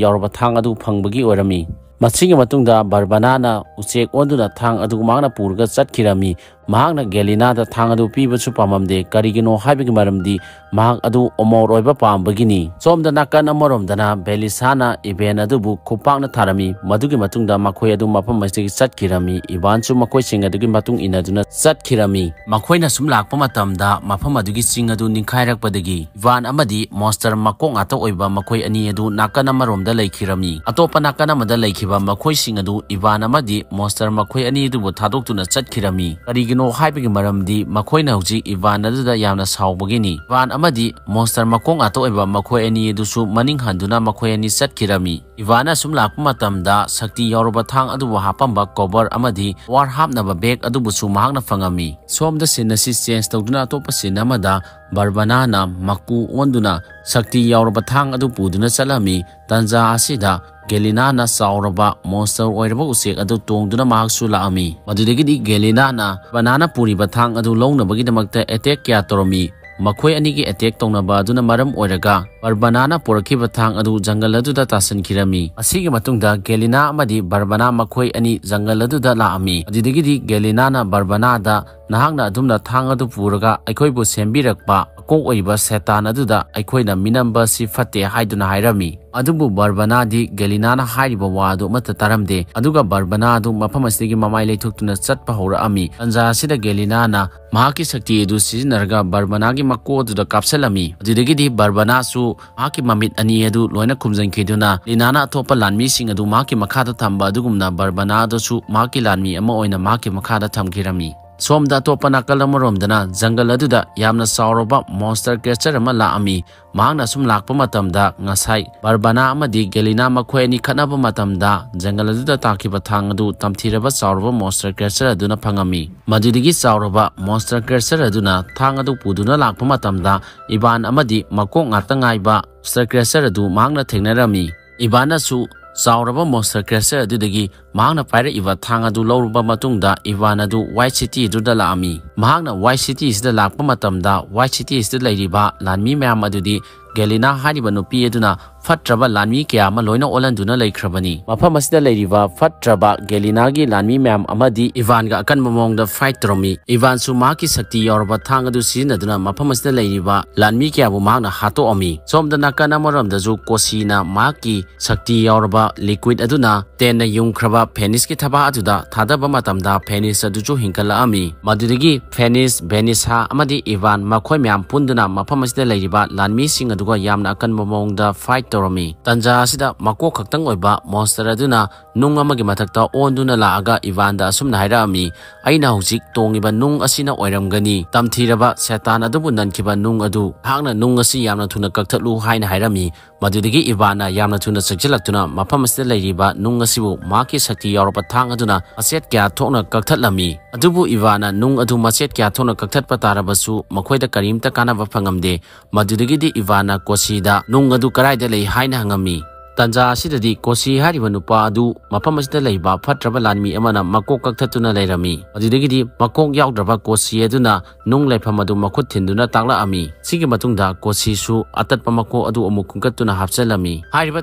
ꯌꯥꯎꯔꯕ ꯊꯥꯡ ꯑꯗꯨ ꯐꯪꯕꯒꯤ ꯑꯣꯏꯔꯝꯃꯤ꯫ ꯃꯁꯤꯒꯤ ꯃꯇꯨꯡꯗ ꯕꯔꯕꯅꯥꯅ ꯎꯆꯦꯛ ꯑꯣꯟꯗꯨꯅ ꯊꯥꯡ ꯑꯗꯨ ꯃꯍꯥꯛꯅ ꯄꯨꯔꯒ ꯆꯠꯈꯤꯔꯝꯃꯤ꯫ ꯃꯍꯥꯛꯅ ꯒꯦꯂꯤꯅꯥꯗ ꯊꯥꯡ ꯑꯗꯨ ꯄꯤꯕꯁꯨ ꯄꯥꯝꯂꯝꯗꯦ꯫ ꯀꯔꯤꯒꯤꯅꯣ ꯍꯥꯏꯕꯒꯤ ꯃꯔꯝꯗꯤ ꯃꯍꯥꯛ ꯑꯗꯨ ꯑꯃꯣꯔ ꯑꯣꯏꯕ ꯄꯥꯝꯕꯒꯤꯅꯤ꯫ ꯁꯣꯝꯗ ꯅꯥꯀꯟ ꯑꯃꯔꯣꯝꯗꯅ ꯕꯦꯂꯤꯁꯥꯅ ꯏꯚꯦꯟ ꯑꯗꯨꯕꯨ ꯈꯨꯄꯥꯛꯅ ꯊꯥꯔꯝꯃꯤ꯫ ꯃꯗꯨꯒꯤ ꯃꯇꯨꯡꯗ ꯃꯈꯣꯏ ꯑꯗꯨ ꯃꯐꯝ ꯑꯁꯤꯗꯒꯤ ꯆꯠꯈꯤꯔꯝꯃꯤ꯫ ꯏꯚꯥꯟꯁꯨ ꯃꯈꯣꯏꯁꯤꯡ ꯑꯗꯨꯒꯤ ꯃꯇꯨꯡ ꯏꯟꯅꯗꯨꯅ ꯆꯠꯈꯤꯔꯝꯃꯤ꯫ ꯃꯈꯣꯏꯅ ꯁꯨꯝ ꯂꯥꯛꯄ ꯃꯇꯝꯗ ꯃꯐꯝ ꯑꯗꯨꯒꯤ ꯆꯤꯡ ꯑꯗꯨ ꯅꯤꯡꯈꯥꯏꯔꯛꯄꯗꯒꯤ ꯏꯚꯥꯟ ꯑꯃꯗꯤ ꯃꯣꯟꯁꯇꯔ ꯃꯀꯣꯛ ꯉꯥꯛꯇ ꯑꯣꯏꯕ ꯃꯈꯣꯏ ꯑꯅꯤ ꯑꯗꯨ ꯅꯥꯀꯟ ꯑꯃꯔꯣꯝꯗ ꯂꯩꯈꯤꯔꯝꯃꯤ꯫ ꯑꯇꯣꯞꯄ ꯅꯥꯀꯟ ꯑꯃꯗ ꯂꯩꯈꯤꯕ ꯃꯈꯣꯏꯁꯤꯡ ꯑꯗꯨ ꯏꯚꯥꯟ ꯑꯃꯗꯤ ꯃꯣꯟꯁꯇꯔ ꯃꯈꯣꯏ ꯑꯅꯤ ꯑꯗꯨꯕꯨ ꯊꯥꯗꯣꯛꯇꯨꯅ ꯆꯠꯈꯤꯔꯝꯃꯤ꯫ ꯀꯔꯤꯒꯤꯅꯣ ꯍꯥꯏꯕꯒꯤ ꯃꯔꯝꯗꯤ ꯃꯈꯣꯏꯅ ꯍꯧꯖꯤꯛ ꯏꯚꯥꯟ ꯑꯗꯨꯗ ꯌꯥꯝꯅ ꯁꯥꯎꯕꯒꯤꯅꯤ꯫ ꯏꯚꯥꯟ ꯑꯃꯗꯤ ꯃꯣꯟꯁꯇꯔ ꯃꯀꯣꯛ ꯉꯥꯛꯇ ꯑꯣꯏꯕ ꯃꯈꯣꯏ ꯑꯅꯤ ꯑꯗꯨꯁꯨ ꯃꯅꯤꯡ ꯍꯟꯗꯨꯅ ꯃꯈꯣꯏ ꯑꯅꯤ ꯆꯠꯈꯤꯔꯝꯃꯤ꯫ ꯏꯚꯥꯟꯅ ꯁꯨꯝ ꯂꯥꯛꯄ ꯃꯇꯝꯗ ꯁꯛꯇꯤ ꯌꯥꯎꯔꯕ ꯊꯥꯡ ꯑꯗꯨꯕꯨ ꯍꯥꯞꯄꯝꯕ ꯀꯣꯕꯔ ꯑꯃꯗꯤ ꯄꯋꯥꯔ ꯍꯥꯞꯅꯕ ꯕꯦꯒ ꯑꯗꯨꯕꯨꯁꯨ ꯃꯍꯥꯛꯅ ꯐꯪꯉꯝꯃꯤ꯫ ꯁꯣꯝꯗ ꯁꯤꯟ ꯑꯁꯤ ꯆꯦꯟꯖ ꯇꯧꯗꯨꯅ ꯑꯇꯣꯞꯄ ꯁꯤꯟ ꯑꯃꯗ ꯕꯔꯕꯅꯥꯅ ꯃꯀꯨ ꯑꯣꯟꯗꯨꯅ ꯁꯛꯇꯤ ꯌꯥꯎꯔꯕ ꯊꯥꯡ ꯑꯗꯨ ꯄꯨꯗꯨꯅ ꯆꯠꯂꯝꯃꯤ꯫ ꯇꯟꯖꯥ ꯑꯁꯤꯗ ꯒꯦꯂꯤꯅꯥꯅ ꯆꯥꯎꯔꯕ ꯃꯣꯟꯁꯇꯔ ꯑꯣꯏꯔꯕ ꯎꯆꯦꯛ ꯑꯗꯨ ꯇꯣꯡꯗꯨꯅ ꯃꯍꯥꯛꯁꯨ ꯂꯥꯛꯑꯝꯃꯤ꯫ ꯃꯗꯨꯗꯒꯤꯗꯤ ꯒꯦꯂꯤꯅꯥꯅ ꯕꯔꯕꯅꯥꯅ ꯄꯨꯔꯤꯕ ꯊꯥꯡ ꯑꯗꯨ ꯂꯧꯅꯕꯒꯤꯗꯃꯛꯇ ꯑꯦꯇꯦꯛ ꯀꯌꯥ ꯇꯧꯔꯝꯃꯤ꯫ ꯃꯈꯣꯏ ꯑꯅꯤꯒꯤ ꯑꯦꯇꯦꯛ ꯇꯧꯅꯕ ꯑꯗꯨꯅ ꯃꯔꯝ ꯑꯣꯏꯔꯒ ꯕꯔꯕꯅꯥꯅ ꯄꯨꯔꯛꯈꯤꯕ ꯊꯥꯡ ꯑꯗꯨ ꯖꯪꯒꯜ ꯑꯗꯨꯗ ꯇꯥꯁꯤꯟꯈꯤꯔꯝꯃꯤ꯫ ꯑꯁꯤꯒꯤ ꯃꯇꯨꯡꯗ ꯒꯦꯂꯤꯅꯥ ꯑꯃꯗꯤ ꯕꯔꯕꯅꯥ ꯃꯈꯣꯏ ꯑꯅꯤ ꯖꯪꯒꯜ ꯑꯗꯨꯗ ꯂꯥꯛꯑꯝꯃꯤ꯫ ꯑꯗꯨꯗꯒꯤꯗꯤ ꯒꯦꯂꯤꯅꯥꯅ ꯕꯔꯕꯅꯥꯗ, "ꯅꯍꯥꯛꯅ ꯑꯗꯨꯝꯅ ꯊꯥꯡ ꯑꯗꯨ ꯄꯨꯔꯒ ꯑꯩꯈꯣꯏꯕꯨ ꯁꯦꯝꯕꯤꯔꯛꯄ ꯃꯀꯣꯛ ꯑꯣꯏꯔꯤꯕ ꯁꯦꯇꯥꯟ ꯑꯗꯨꯗ ꯑꯩꯈꯣꯏꯅ ꯃꯤꯅꯝꯕ ꯑꯁꯤ ꯐꯠꯇꯦ" ꯍꯥꯏꯗꯨꯅ ꯍꯥꯏꯔꯝꯃꯤ꯫ ꯑꯗꯨꯕꯨ ꯕꯔꯕꯅꯥꯗꯤ ꯒꯦꯂꯤꯅꯥꯅ ꯍꯥꯏꯔꯤꯕ ꯋꯥ ꯑꯗꯨ ꯑꯃꯠꯇ ꯇꯥꯔꯝꯗꯦ꯫ ꯑꯗꯨꯒ ꯕꯔꯕꯅꯥ ꯑꯗꯨ ꯃꯐꯝ ꯑꯁꯤꯗꯒꯤ ꯃꯃꯥꯏ ꯂꯩꯊꯣꯛꯇꯨꯅ ꯆꯠꯄ ꯍꯧꯔꯛꯑꯝꯃꯤ꯫ ꯇꯟꯖꯥ ꯑꯁꯤꯗ ꯒꯦꯂꯤꯅꯥꯅ ꯃꯍꯥꯛꯀꯤ ꯁꯛꯇꯤ ꯑꯗꯨ ꯁꯤꯖꯤꯟꯅꯔꯒ ꯕꯔꯕꯅꯥꯒꯤ ꯃꯀꯣꯛ ꯑꯗꯨꯗ ꯀꯥꯞꯁꯤꯜꯂꯝꯃꯤ꯫ ꯑꯗꯨꯗꯒꯤꯗꯤ ꯕꯔꯕꯅꯥꯁꯨ ꯃꯍꯥꯛꯀꯤ ꯃꯃꯤꯠ ꯑꯅꯤ ꯑꯗꯨ ꯂꯣꯏꯅ ꯈꯨꯝꯖꯤꯟꯈꯤꯗꯨꯅ ꯂꯤꯅꯥꯅ ꯑꯇꯣꯞꯄ ꯂꯥꯟꯃꯤꯁꯤꯡ ꯑꯗꯨ ꯃꯍꯥꯛꯀꯤ ꯃꯈꯥꯗ ꯊꯝꯕ ꯑꯗꯨꯒꯨꯝꯅ ꯕꯔꯕꯅꯥ ꯑꯗꯨꯁꯨ ꯃꯍꯥꯛꯀꯤ ꯂꯥꯟꯃꯤ ꯑꯃ ꯑꯣꯏꯅ ꯃꯍꯥꯛꯀꯤ ꯃꯈꯥꯗ ꯊꯝꯈꯤꯔꯝꯃꯤ꯫ ꯁꯣꯝꯗ ꯑꯇꯣꯞꯄ ꯅꯥꯀꯜ ꯑꯃꯔꯣꯝꯗꯅ ꯖꯪꯒꯜ ꯑꯗꯨꯗ ꯌꯥꯝꯅ ꯆꯥꯎꯔꯕ ꯃꯣꯟꯁꯇꯔ ꯀ꯭ꯔꯦꯆꯔ ꯑꯃ ꯂꯥꯛꯑꯝꯃꯤ꯫ ꯃꯍꯥꯛꯅ ꯁꯨꯝ ꯂꯥꯛꯄ ꯃꯇꯝꯗ ꯉꯁꯥꯏ ꯕꯔꯕꯅꯥ ꯑꯃꯗꯤ ꯒꯦꯂꯤꯅꯥ ꯃꯈꯣꯏ ꯑꯅꯤ ꯈꯠꯅꯕ ꯃꯇꯝꯗ ꯖꯪꯒꯜ ꯑꯗꯨꯗ ꯇꯥꯈꯤꯕ ꯊꯥꯡ ꯑꯗꯨ ꯇꯝꯊꯤꯔꯕ ꯆꯥꯎꯔꯕ ꯃꯣꯟꯁꯇꯔ ꯀ꯭ꯔꯦꯆꯔ ꯑꯗꯨꯅ ꯐꯪꯉꯝꯃꯤ꯫ ꯃꯗꯨꯗꯒꯤ ꯆꯥꯎꯔꯕ ꯃꯣꯟꯁꯇꯔ ꯀ꯭ꯔꯦꯆꯔ ꯑꯗꯨꯅ ꯊꯥꯡ ꯑꯗꯨ ꯄꯨꯗꯨꯅ ꯂꯥꯛꯄ ꯃꯇꯝꯗ ꯏꯚꯥꯟ ꯑꯃꯗꯤ ꯃꯀꯣꯛ ꯉꯥꯛꯇ ꯉꯥꯏꯕ ꯃꯣꯟꯁꯇꯔ ꯀ꯭ꯔꯦꯆꯔ ꯑꯗꯨ ꯃꯍꯥꯛꯅ ꯊꯦꯡꯅꯔꯝꯃꯤ꯫ ꯏꯚꯥꯟꯅꯁꯨ ꯆꯥꯎꯔꯕ ꯃꯣꯟꯁꯇꯔ ꯀ꯭ꯔꯦꯆꯔ ꯑꯗꯨꯗꯒꯤ ꯃꯍꯥꯛꯅ ꯄꯥꯏꯔꯛꯏꯕ ꯊꯥꯡ ꯑꯗꯨ ꯂꯧꯔꯕ ꯃꯇꯨꯡꯗ ꯏꯚꯥꯟ ꯑꯗꯨ ꯋꯥꯏꯠ ꯁꯤꯇꯤ ꯑꯗꯨꯗ ꯂꯥꯛꯑꯝꯃꯤ꯫ ꯃꯍꯥꯛꯅ ꯋꯥꯏꯠ ꯁꯤꯇꯤ ꯑꯁꯤꯗ ꯂꯥꯛꯄ ꯃꯇꯝꯗ ꯋꯥꯏꯠ ꯁꯤꯇꯤ ꯑꯁꯤꯗ ꯂꯩꯔꯤꯕ ꯂꯥꯟꯃꯤ ꯃꯌꯥꯝ ꯑꯗꯨꯗꯤ ꯒꯦꯂꯤꯅꯥ ꯍꯥꯏꯔꯤꯕ ꯅꯨꯄꯤ ꯑꯗꯨꯅ ꯐꯠꯇ꯭ꯔꯕ ꯂꯥꯟꯃꯤ ꯀꯌꯥ ꯑꯃ ꯂꯣꯏꯅ ꯑꯣꯜꯍꯟꯗꯨꯅ ꯂꯩꯈ꯭ꯔꯕꯅꯤ꯫ ꯃꯐꯝ ꯑꯁꯤꯗ ꯂꯩꯔꯤꯕ ꯐꯠꯇ꯭ꯔꯕ ꯒꯦꯂꯤꯅꯥꯒꯤ ꯂꯥꯟꯃꯤ ꯃꯌꯥꯝ ꯑꯃꯗꯤ ꯏꯚꯥꯟꯒ ꯑꯀꯟꯕ ꯃꯑꯣꯡꯗ fight ꯇꯧꯔꯝꯃꯤ꯫ ꯏꯚꯥꯟꯁꯨ ꯃꯍꯥꯛꯀꯤ ꯁꯛꯇꯤ ꯌꯥꯎꯔꯕ ꯊꯥꯡ ꯑꯗꯨ ꯁꯤꯖꯤꯟꯅꯗꯨꯅ ꯃꯐꯝ ꯑꯁꯤꯗ ꯂꯩꯔꯤꯕ ꯂꯥꯟꯃꯤ ꯀꯌꯥꯕꯨ ꯃꯍꯥꯛꯅ ꯍꯥꯠꯇꯣꯛꯑꯝꯃꯤ꯫ ꯁꯣꯝꯗ ꯅꯥꯀꯟ ꯑꯃꯔꯣꯝꯗꯁꯨ ꯀꯣꯁꯤꯅ ꯃꯍꯥꯛꯀꯤ ꯁꯛꯇꯤ ꯌꯥꯎꯔꯕ liquid ꯑꯗꯨꯅ ꯇꯦꯟꯅ ꯌꯨꯡꯈ꯭ꯔꯕ ꯐꯦꯅꯤꯁꯀꯤ ꯊꯕꯥꯛ ꯑꯗꯨꯗ ꯊꯥꯗꯕ ꯃꯇꯝꯗ ꯐꯦꯅꯤꯁ ꯑꯗꯨꯁꯨ ꯍꯤꯡꯒꯠꯂꯛꯑꯝꯃꯤ꯫ ꯃꯗꯨꯗꯒꯤ ꯐꯦꯅꯤꯁ, ꯚꯦꯅꯤꯁꯥ ꯑꯃꯗꯤ ꯏꯚꯥꯟ ꯃꯈꯣꯏ ꯃꯌꯥꯝ ꯄꯨꯟꯗꯨꯅ ꯃꯐꯝ ꯑꯁꯤꯗ ꯂꯩꯔꯤꯕ ꯂꯥꯟꯃꯤꯁꯤꯡ ꯑꯗꯨꯒ ꯌꯥꯝꯅ ꯑꯀꯟꯕ ꯃꯑꯣꯡꯗ fight ꯇꯧꯔꯝꯃꯤ꯫ ꯇꯟꯖꯥ ꯑꯁꯤꯗ ꯃꯀꯣꯛ ꯈꯛꯇꯪ ꯑꯣꯏꯕ monster ꯑꯗꯨꯅ ꯅꯨꯡ ꯑꯃꯒꯤ ꯃꯊꯛꯇ ꯑꯣꯟꯗꯨꯅ ꯂꯥꯛꯑꯒ ꯏꯚꯥꯟꯗ ꯑꯁꯨꯝꯅ ꯍꯥꯏꯔꯛꯑꯝꯃꯤ, "ꯑꯩꯅ ꯍꯧꯖꯤꯛ ꯇꯣꯡꯉꯤꯕ ꯅꯨꯡ ꯑꯁꯤꯅ ꯑꯣꯏꯔꯝꯒꯅꯤ ꯇꯝꯊꯤꯔꯕ ꯁꯦꯇꯥꯟ ꯑꯗꯨꯕꯨ ꯅꯟꯈꯤꯕ ꯅꯨꯡ ꯑꯗꯨ꯫ ꯅꯍꯥꯛꯅ ꯅꯨꯡ ꯑꯁꯤ ꯌꯥꯝꯅ ꯊꯨꯅ ꯀꯛꯊꯠꯂꯨ" ꯍꯥꯏꯅ ꯍꯥꯏꯔꯝꯃꯤ꯫ ꯃꯗꯨꯗꯒꯤ ꯏꯚꯥꯟꯅ ꯌꯥꯝꯅ ꯊꯨꯅ ꯆꯪꯁꯤꯜꯂꯛꯇꯨꯅ ꯃꯐꯝ ꯑꯁꯤꯗ ꯂꯩꯔꯤꯕ ꯅꯨꯡ ꯑꯁꯤꯕꯨ ꯃꯍꯥꯛꯀꯤ ꯁꯛꯇꯤ ꯌꯥꯎꯔꯕ ꯊꯥꯡ ꯑꯗꯨꯅ ꯃꯆꯦꯠ ꯀꯌꯥ ꯊꯣꯛꯅ ꯀꯛꯊꯠꯂꯝꯃꯤ꯫ ꯑꯗꯨꯕꯨ ꯏꯚꯥꯟꯅ ꯅꯨꯡ ꯑꯗꯨ ꯃꯆꯦꯠ ꯀꯌꯥ ꯊꯣꯛꯅ ꯀꯛꯊꯠꯄ ꯇꯥꯔꯕꯁꯨ ꯃꯈꯣꯏꯗ ꯀꯔꯤꯝꯇ ꯀꯥꯟꯅꯕ ꯐꯪꯉꯝꯗꯦ꯫ ꯃꯗꯨꯗꯒꯤꯗꯤ ꯏꯚꯥꯟꯅ ꯀꯣꯁꯤꯗ ꯅꯨꯡ ꯑꯗꯨ ꯀꯗꯥꯏꯗ ꯂꯩ ꯍꯥꯏꯅ ꯍꯪꯉꯝꯃꯤ꯫ ꯇꯟꯖꯥ ꯑꯁꯤꯗꯗꯤ ꯀꯣꯁꯤ ꯍꯥꯏꯔꯤꯕ ꯅꯨꯄꯥ ꯑꯗꯨ ꯃꯐꯝ ꯑꯁꯤꯗ ꯂꯩꯕ ꯐꯠꯇ꯭ꯔꯕ ꯂꯥꯟꯃꯤ ꯑꯃꯅ ꯃꯀꯣꯛ ꯀꯛꯊꯠꯇꯨꯅ ꯂꯩꯔꯝꯃꯤ꯫ ꯑꯗꯨꯗꯒꯤꯗꯤ ꯃꯀꯣꯛ ꯌꯥꯎꯗ꯭ꯔꯕ ꯀꯣꯁꯤ ꯑꯗꯨꯅ ꯅꯨꯡ ꯂꯩꯐꯝ ꯑꯗꯨ ꯃꯈꯨꯠ ꯊꯤꯟꯗꯨꯅ ꯇꯥꯛꯂꯛꯑꯝꯃꯤ꯫ ꯁꯤꯒꯤ ꯃꯇꯨꯡꯗ ꯀꯣꯁꯤꯁꯨ ꯑꯇꯠꯄ ꯃꯀꯣꯛ ꯑꯗꯨ ꯑꯃꯨꯛ ꯈꯨꯟꯒꯠꯇꯨꯅ ꯍꯥꯞꯆꯤꯜꯂꯝꯃꯤ꯫ ꯍꯥꯏꯔꯤꯕ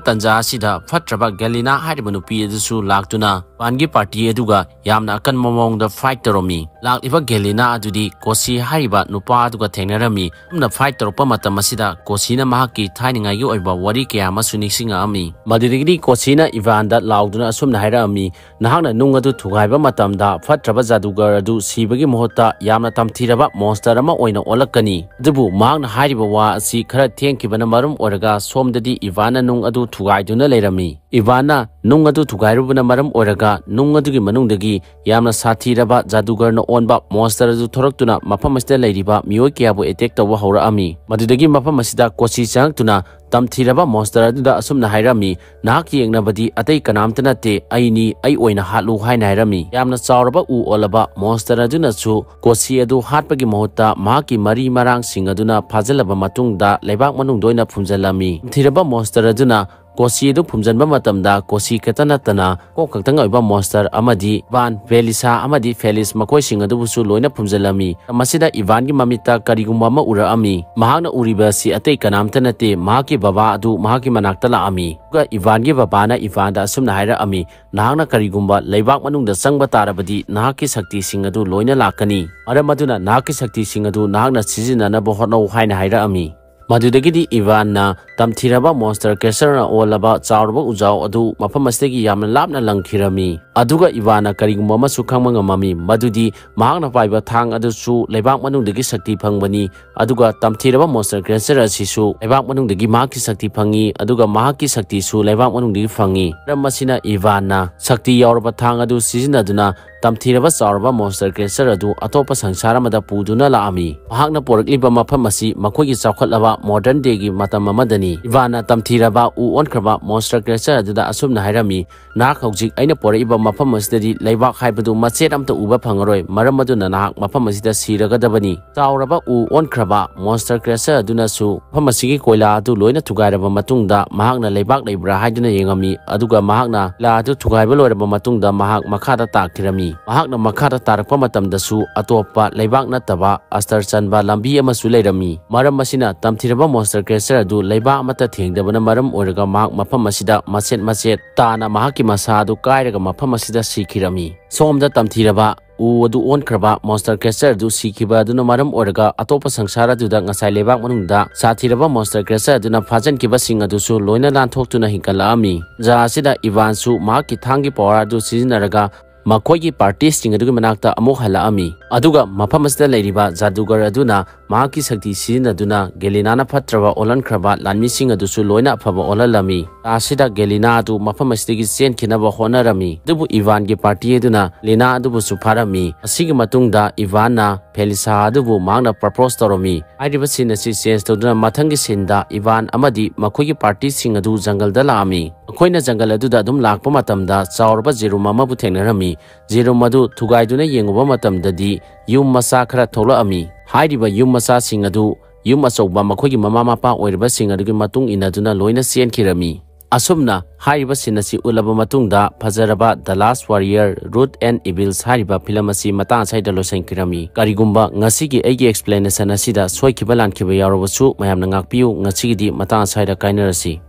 ꯇꯟꯖꯥ ꯑꯁꯤꯗ ꯐꯠꯇ꯭ꯔꯕ ꯒꯦꯂꯤꯅꯥ ꯍꯥꯏꯔꯤꯕ ꯅꯨꯄꯤ ꯑꯗꯨꯁꯨ ꯂꯥꯛꯇꯨꯅ ꯏꯚꯥꯟꯒꯤ party ꯑꯗꯨꯒ ꯌꯥꯝꯅ ꯑꯀꯟꯕ ꯃꯑꯣꯡꯗ fight ꯇꯧꯔꯝꯃꯤ꯫ ꯂꯥꯛꯂꯤꯕ ꯒꯦꯂꯤꯅꯥ ꯑꯗꯨꯗꯤ ꯀꯣꯁꯤ ꯍꯥꯏꯔꯤꯕ ꯅꯨꯄꯥ ꯑꯗꯨꯒ ꯊꯦꯡꯅꯔꯝꯃꯤ꯫ ꯑꯁꯨꯝꯅ fight ꯇꯧꯔꯛꯄ ꯃꯇꯝ ꯑꯁꯤꯗ ꯀꯣꯁꯤꯅ ꯃꯍꯥꯛꯀꯤ ꯊꯥꯏꯅꯉꯥꯏꯒꯤ ꯑꯣꯏꯕ ꯋꯥꯔꯤ ꯀꯌꯥ ꯑꯃꯁꯨ ꯅꯤꯡꯁꯤꯡꯉꯛꯑꯝꯃꯤ꯫ ꯃꯗꯨꯗꯒꯤꯗꯤ ꯀꯣꯁꯤꯅ ꯏꯚꯥꯟꯗ ꯂꯥꯎꯗꯨꯅ ꯑꯁꯨꯝꯅ ꯍꯥꯏꯔꯛꯑꯝꯃꯤ, "ꯅꯍꯥꯛꯅ ꯅꯨꯡ ꯑꯗꯨ ꯊꯨꯒꯥꯏꯕ ꯃꯇꯝꯗ ꯐꯠꯇ꯭ꯔꯕ ꯖꯥꯗꯨꯒꯔ ꯑꯗꯨ ꯁꯤꯕꯒꯤ ꯃꯍꯨꯠꯇ ꯌꯥꯝꯅ ꯇꯝꯊꯤꯔꯕ monster ꯑꯃ ꯑꯣꯏꯅ ꯑꯣꯜꯂꯛꯀꯅꯤ"꯫ ꯑꯗꯨꯕꯨ ꯃꯍꯥꯛꯅ ꯍꯥꯏꯔꯤꯕ ꯋꯥ ꯑꯁꯤ ꯈꯔ ꯊꯦꯡꯈꯤꯕꯅ ꯃꯔꯝ ꯑꯣꯏꯔꯒ ꯁꯣꯝꯗꯗꯤ ꯏꯚꯥꯟꯅ ꯅꯨꯡ ꯑꯗꯨ ꯊꯨꯒꯥꯏꯗꯨꯅ ꯂꯩꯔꯝꯃꯤ꯫ ꯏꯚꯥꯟꯅ ꯅꯨꯡ ꯑꯗꯨ ꯊꯨꯒꯥꯏꯔꯨꯕꯅ ꯃꯔꯝ ꯑꯣꯏꯔꯒ ꯅꯨꯡ ꯑꯗꯨꯒꯤ ꯃꯅꯨꯡꯗꯒꯤ ꯌꯥꯝꯅ ꯁꯥꯊꯤꯔꯕ ꯖꯥꯗꯨꯒꯔꯅ ꯑꯣꯟꯕ monster ꯑꯗꯨ ꯊꯣꯔꯛꯇꯨꯅ ꯃꯐꯝ ꯑꯁꯤꯗ ꯂꯩꯔꯤꯕ ꯃꯤꯑꯣꯏ ꯀꯌꯥꯕꯨ attack ꯇꯧꯕ ꯍꯧꯔꯛꯑꯝꯃꯤ꯫ ꯃꯗꯨꯗꯒꯤ ꯃꯐꯝ ꯑꯁꯤꯗ ꯀꯣꯁꯤ ꯆꯪꯉꯛꯇꯨꯅ ꯇꯝꯊꯤꯔꯕ monster ꯑꯗꯨꯗ ꯑꯁꯨꯝꯅ ꯍꯥꯏꯔꯝꯃꯤ, "ꯅꯍꯥꯛ ꯌꯦꯡꯅꯕꯗꯤ ꯑꯇꯩ ꯀꯅꯥꯝꯇ ꯅꯠꯇꯦ, ꯑꯩꯅꯤ, ꯑꯩ ꯑꯣꯏꯅ ꯍꯥꯠꯂꯨ" ꯍꯥꯏꯅ ꯍꯥꯏꯔꯝꯃꯤ꯫ ꯌꯥꯝꯅ ꯆꯥꯎꯔꯕ ꯎ ꯑꯣꯜꯂꯕ monster ꯑꯗꯨꯅꯁꯨ ꯀꯣꯁꯤ ꯑꯗꯨ ꯍꯥꯠꯄꯒꯤ ꯃꯍꯨꯠꯇ ꯃꯍꯥꯛꯀꯤ ꯃꯔꯤ ꯃꯔꯥꯡꯁꯤꯡ ꯑꯗꯨꯅ ꯐꯥꯖꯤꯜꯂꯕ ꯃꯇꯨꯡꯗ ꯂꯩꯕꯥꯛ ꯃꯅꯨꯡꯗ ꯑꯣꯏꯅ ꯐꯨꯝꯖꯤꯜꯂꯝꯃꯤ꯫ ꯇꯝꯊꯤꯔꯕ monster ꯑꯗꯨꯅ ꯀꯣꯁꯤ ꯑꯗꯨ ꯐꯨꯝꯖꯤꯟꯕ ꯃꯇꯝꯗ ꯀꯣꯁꯤ ꯈꯛꯇ ꯅꯠꯇꯅ ꯀꯣꯛ ꯈꯛꯇꯪ ꯑꯣꯏꯕ ꯃꯣꯟꯁꯇꯔ ꯑꯃꯗꯤ ꯏꯚꯥꯟ, ꯕꯦꯂꯤꯁꯥ ꯑꯃꯗꯤ ꯐꯦꯂꯤꯁ ꯃꯈꯣꯏꯁꯤꯡ ꯑꯗꯨꯕꯨꯁꯨ ꯂꯣꯏꯅ ꯐꯨꯝꯖꯤꯜꯂꯝꯃꯤ꯫ ꯃꯁꯤꯗ ꯏꯚꯥꯟꯒꯤ ꯃꯃꯤꯠꯇ ꯀꯔꯤꯒꯨꯝꯕ ꯑꯃ ꯎꯔꯛꯑꯝꯃꯤ꯫ ꯃꯍꯥꯛꯅ ꯎꯔꯤꯕ ꯑꯁꯤ ꯑꯇꯩ ꯀꯅꯥꯝꯇ ꯅꯠꯇꯦ, ꯃꯍꯥꯛꯀꯤ ꯕꯕꯥ ꯑꯗꯨ ꯃꯍꯥꯛꯀꯤ ꯃꯅꯥꯛꯇ ꯂꯥꯛꯑꯝꯃꯤ꯫ ꯑꯗꯨꯒ ꯏꯚꯥꯟꯒꯤ ꯕꯕꯥꯅ ꯏꯚꯥꯟꯗ ꯑꯁꯨꯝꯅ ꯍꯥꯏꯔꯛꯑꯝꯃꯤ, "ꯅꯍꯥꯛꯅ ꯀꯔꯤꯒꯨꯝꯕ ꯂꯩꯕꯥꯛ ꯃꯅꯨꯡꯗ ꯆꯪꯕ ꯇꯥꯔꯕꯗꯤ ꯅꯍꯥꯛꯀꯤ ꯁꯛꯇꯤꯁꯤꯡ ꯑꯗꯨ ꯂꯣꯏꯅ ꯂꯥꯛꯀꯅꯤ꯫ ꯃꯔꯝ ꯑꯗꯨꯅ ꯅꯍꯥꯛꯀꯤ ꯁꯛꯇꯤꯁꯤꯡ ꯑꯗꯨ ꯅꯍꯥꯛꯅ ꯁꯤꯖꯤꯟꯅꯅꯕ ꯍꯣꯠꯅꯧ" ꯍꯥꯏꯅ ꯍꯥꯏꯔꯛꯑꯝꯃꯤ꯫ ꯃꯗꯨꯗꯒꯤꯗꯤ ꯏꯚꯥꯟꯅ ꯇꯝꯊꯤꯔꯕ ꯃꯣꯟꯁꯇꯔ ꯀ꯭ꯔꯦꯁꯔꯅ ꯑꯣꯜꯂꯕ ꯆꯥꯎꯔꯕ ꯎꯖꯥꯎ ꯑꯗꯨ ꯃꯐꯝ ꯑꯁꯤꯗꯒꯤ ꯌꯥꯝꯅ ꯂꯥꯞꯅ ꯂꯪꯈꯤꯔꯝꯃꯤ꯫ ꯑꯗꯨꯒ ꯏꯚꯥꯟꯅ ꯀꯔꯤꯒꯨꯝꯕ ꯑꯃꯁꯨ ꯈꯪꯕ ꯉꯝꯃꯝꯃꯤ, ꯃꯗꯨꯗꯤ ꯃꯍꯥꯛꯅ ꯄꯥꯏꯕ ꯊꯥꯡ ꯑꯗꯨꯁꯨ ꯂꯩꯕꯥꯛ ꯃꯅꯨꯡꯗꯒꯤ ꯁꯛꯇꯤ ꯐꯪꯕꯅꯤ꯫ ꯑꯗꯨꯒ ꯇꯝꯊꯤꯔꯕ ꯃꯣꯟꯁꯇꯔ ꯀ꯭ꯔꯦꯁꯔ ꯑꯁꯤꯁꯨ ꯂꯩꯕꯥꯛ ꯃꯅꯨꯡꯗꯒꯤ ꯃꯍꯥꯛꯀꯤ ꯁꯛꯇꯤ ꯐꯪꯉꯤ, ꯑꯗꯨꯒ ꯃꯍꯥꯛꯀꯤ ꯁꯛꯇꯤꯁꯨ ꯂꯩꯕꯥꯛ ꯃꯅꯨꯡꯗꯒꯤ ꯐꯪꯉꯤ꯫ ꯃꯔꯝ ꯑꯁꯤꯅ ꯏꯚꯥꯟꯅ ꯁꯛꯇꯤ ꯌꯥꯎꯔꯕ ꯊꯥꯡ ꯑꯗꯨ ꯁꯤꯖꯤꯟꯅꯗꯨꯅ ꯇꯝꯊꯤꯔꯕ ꯆꯥꯎꯔꯕ ꯃꯣꯟꯁꯇꯔ ꯀ꯭ꯔꯦꯁꯔ ꯑꯗꯨ ꯑꯇꯣꯞꯄ ꯁꯪꯁꯥꯔ ꯑꯃꯗ ꯄꯨꯗꯨꯅ ꯂꯥꯛꯑꯝꯃꯤ꯫ ꯃꯍꯥꯛꯅ ꯄꯣꯔꯛꯂꯤꯕ ꯃꯐꯝ ꯑꯁꯤ ꯃꯈꯣꯏꯒꯤ ꯆꯥꯎꯈꯠꯂꯕ ꯃꯣꯗꯔꯟ ꯗꯦꯒꯤ ꯃꯇꯝ ꯑꯃꯗꯅꯤ꯫ ꯏꯚꯥꯟꯅ ꯇꯝꯊꯤꯔꯕ ꯎ ꯑꯣꯟꯈ꯭ꯔꯕ ꯃꯣꯟꯁꯇꯔ ꯀ꯭ꯔꯦꯁꯔ ꯑꯗꯨꯗ ꯑꯁꯨꯝꯅ ꯍꯥꯏꯔꯝꯃꯤ, "ꯅꯍꯥꯛ ꯍꯧꯖꯤꯛ ꯑꯩꯅ ꯄꯣꯔꯛꯏꯕ ꯃꯐꯝ ꯑꯁꯤꯗꯗꯤ ꯂꯩꯕꯥꯛ ꯍꯥꯏꯕꯗꯨ ꯃꯆꯦꯠ ꯑꯃꯠꯇ ꯎꯕ ꯐꯪꯉꯔꯣꯏ, ꯃꯔꯝ ꯑꯗꯨꯅ ꯅꯍꯥꯛ ꯃꯐꯝ ꯑꯁꯤꯗ ꯁꯤꯔꯒꯗꯕꯅꯤ"꯫ ꯆꯥꯎꯔꯕ ꯎ ꯑꯣꯟꯈ꯭ꯔꯕ ꯃꯣꯟꯁꯇꯔ ꯀ꯭ꯔꯦꯁꯔ ꯑꯗꯨꯅꯁꯨ ꯃꯐꯝ ꯑꯁꯤꯒꯤ ꯀꯣꯏꯂꯥ ꯑꯗꯨ ꯂꯣꯏꯅ ꯊꯨꯒꯥꯏꯔꯕ ꯃꯇꯨꯡꯗ ꯃꯍꯥꯛꯅ ꯂꯩꯕꯥꯛ ꯂꯩꯕ꯭ꯔꯥ ꯍꯥꯏꯗꯨꯅ ꯌꯦꯡꯉꯝꯃꯤ, ꯑꯗꯨꯒ ꯃꯍꯥꯛꯅ ꯀꯣꯏꯂꯥ ꯑꯗꯨ ꯊꯨꯒꯥꯏꯕ ꯂꯣꯏꯔꯕ ꯃꯇꯨꯡꯗ ꯃꯍꯥꯛ ꯃꯈꯥꯗ ꯇꯥꯈꯤꯔꯝꯃꯤ꯫ ꯃꯍꯥꯛꯅ ꯃꯈꯥꯗ ꯇꯥꯔꯛꯄ ꯃꯇꯝꯗꯁꯨ ꯑꯇꯣꯞꯄ ꯂꯩꯕꯥꯛ ꯅꯠꯇꯕ ꯑꯁꯇꯔ ꯆꯟꯕ ꯂꯝꯕꯤ ꯑꯃꯁꯨ ꯂꯩꯔꯝꯃꯤ꯫ ꯃꯔꯝ ꯑꯁꯤꯅ ꯇꯝꯊꯤꯔꯕ ꯃꯣꯟꯁꯇꯔ ꯀ꯭ꯔꯦꯁꯔ ꯑꯗꯨ ꯂꯩꯕꯥꯛ ꯑꯃꯠꯇ ꯊꯦꯡꯗꯕꯅ ꯃꯔꯝ ꯑꯣꯏꯔꯒ ꯃꯍꯥꯛ ꯃꯐꯝ ꯑꯁꯤꯗ ꯃꯆꯦꯠ ꯃꯆꯦꯠ ꯇꯥꯅ ꯃꯍꯥꯛꯀꯤ ꯃꯁꯥ ꯑꯗꯨ ꯀꯥꯏꯔꯒ ꯃꯐꯝ ꯑꯁꯤꯗ ꯁꯤꯈꯤꯔꯝꯃꯤ꯫ ꯁꯣꯝꯗ ꯇꯝꯊꯤꯔꯕ ꯎ ꯑꯗꯨ ꯑꯣꯟꯈ꯭ꯔꯕ ꯃꯣꯟꯁꯇꯔ ꯀ꯭ꯔꯦꯁꯔ ꯑꯗꯨ ꯁꯤꯈꯤꯕ ꯑꯗꯨꯅ ꯃꯔꯝ ꯑꯣꯏꯔꯒ ꯑꯇꯣꯞꯄ ꯁꯪꯁꯥꯔ ꯑꯗꯨꯗ ꯉꯁꯥꯏ ꯂꯩꯕꯥꯛ ꯃꯅꯨꯡꯗ ꯁꯥꯊꯤꯔꯕ ꯃꯣꯟꯁꯇꯔ ꯀ꯭ꯔꯦꯁꯔ ꯑꯗꯨꯅ ꯐꯥꯖꯤꯟꯈꯤꯕꯁꯤꯡ ꯑꯗꯨꯁꯨ ꯂꯣꯏꯅ ꯂꯥꯟꯊꯣꯛꯇꯨꯅ ꯍꯤꯡꯒꯠꯂꯛꯑꯝꯃꯤ꯫ ꯖꯒꯥ ꯑꯁꯤꯗ ꯏꯚꯥꯟꯁꯨ ꯃꯍꯥꯛꯀꯤ ꯊꯥꯡꯒꯤ ꯄꯋꯥꯔ ꯑꯗꯨ ꯁꯤꯖꯤꯟꯅꯔꯒ ꯃꯈꯣꯏꯒꯤ ꯄꯥꯔꯇꯤꯁꯤꯡ ꯑꯗꯨꯒꯤ ꯃꯅꯥꯛꯇ ꯑꯃꯨꯛ ꯍꯜꯂꯛꯑꯝꯃꯤ꯫ ꯑꯗꯨꯒ ꯃꯐꯝ ꯑꯁꯤꯗ ꯂꯩꯔꯤꯕ ꯖꯥꯗꯨꯒꯔ ꯑꯗꯨꯅ ꯃꯍꯥꯛꯀꯤ ꯁꯛꯇꯤ ꯁꯤꯖꯤꯟꯅꯗꯨꯅ ꯒꯦꯂꯤꯅꯥꯅ ꯐꯠꯇ꯭ꯔꯕ ꯑꯣꯜꯍꯟꯈ꯭ꯔꯕ ꯂꯥꯟꯃꯤꯁꯤꯡ ꯑꯗꯨꯁꯨ ꯂꯣꯏꯅ ꯑꯐꯕ ꯑꯣꯜꯍꯜꯂꯝꯃꯤ꯫ ꯑꯁꯤꯗ ꯒꯦꯂꯤꯅꯥ ꯑꯗꯨ ꯃꯐꯝ ꯑꯁꯤꯗꯒꯤ ꯆꯦꯟꯈꯤꯅꯕ ꯍꯣꯠꯅꯔꯝꯃꯤ, ꯑꯗꯨꯕꯨ ꯏꯚꯥꯟꯒꯤ ꯄꯥꯔꯇꯤ ꯑꯗꯨꯅ ꯂꯤꯅꯥ ꯑꯗꯨꯕꯨꯁꯨ ꯐꯥꯔꯝꯃꯤ꯫ ꯑꯁꯤꯒꯤ ꯃꯇꯨꯡꯗ ꯏꯚꯥꯟꯅ ꯐꯦꯂꯤꯁꯥ ꯑꯗꯨꯕꯨ ꯃꯍꯥꯛꯅ ꯄ꯭ꯔꯄꯣꯁ ꯇꯧꯔꯝꯃꯤ꯫ ꯍꯥꯏꯔꯤꯕ ꯁꯤꯟ ꯑꯁꯤ ꯆꯦꯟꯖ ꯇꯧꯗꯨꯅ ꯃꯊꯪꯒꯤ ꯁꯤꯟꯗ ꯏꯚꯥꯟ ꯑꯃꯗꯤ ꯃꯈꯣꯏꯒꯤ ꯄꯥꯔꯇꯤꯁꯤꯡ ꯑꯗꯨ ꯖꯪꯒꯜꯗ ꯂꯥꯛꯑꯝꯃꯤ꯫ ꯃꯈꯣꯏꯅ ꯖꯪꯒꯜ ꯑꯗꯨꯗ ꯑꯗꯨꯝ ꯂꯥꯛꯄ ꯃꯇꯝꯗ ꯆꯥꯎꯔꯕ ꯖꯦꯔꯨꯝ ꯑꯃꯕꯨ ꯊꯦꯡꯅꯔꯝꯃꯤ꯫ ꯖꯦꯔꯨꯝ ꯑꯗꯨ ꯊꯨꯒꯥꯏꯗꯨꯅ ꯌꯦꯡꯉꯨꯕ ꯃꯇꯝꯗꯗꯤ ꯌꯨꯝ ꯃꯆꯥ ꯈꯔ ꯊꯣꯛꯂꯛꯑꯝꯃꯤ꯫ ꯍꯥꯏꯔꯤꯕ ꯌꯨꯝ ꯃꯆꯥꯁꯤꯡ ꯑꯗꯨ ꯌꯨꯝ ꯑꯆꯧꯕ ꯃꯈꯣꯏꯒꯤ ꯃꯃꯥ ꯃꯄꯥ ꯑꯣꯏꯔꯤꯕꯁꯤꯡ ꯑꯗꯨꯒꯤ ꯃꯇꯨꯡ ꯏꯟꯅꯗꯨꯅ ꯂꯣꯏꯅ ꯆꯦꯟꯈꯤꯔꯝꯃꯤ꯫ ꯑꯁꯨꯝꯅ ꯍꯥꯏꯔꯤꯕ scene ꯑꯁꯤ ꯎꯠꯂꯕ ꯃꯇꯨꯡꯗ ꯐꯖꯔꯕ The Last Warrior, Ruthless and Evil ꯍꯥꯏꯔꯤꯕ film ꯑꯁꯤ ꯃꯇꯥꯡ ꯑꯁ꯭ꯋꯥꯏꯗ ꯂꯣꯏꯁꯤꯟꯈꯤꯔꯝꯃꯤ꯫ ꯀꯔꯤꯒꯨꯝꯕ ꯉꯁꯤꯒꯤ ꯑꯩꯒꯤ explanation ꯑꯁꯤꯗ ꯁꯣꯏꯈꯤꯕ ꯂꯥꯟꯈꯤꯕ ꯌꯥꯎꯔꯕꯁꯨ ꯃꯌꯥꯝꯅ ꯉꯥꯛꯄꯤꯌꯨ꯫ ꯉꯁꯤꯒꯤꯗꯤ ꯃꯇꯥꯡ ꯑꯁ꯭ꯋꯥꯏꯗ ꯀꯥꯏꯅꯔꯁꯤ꯫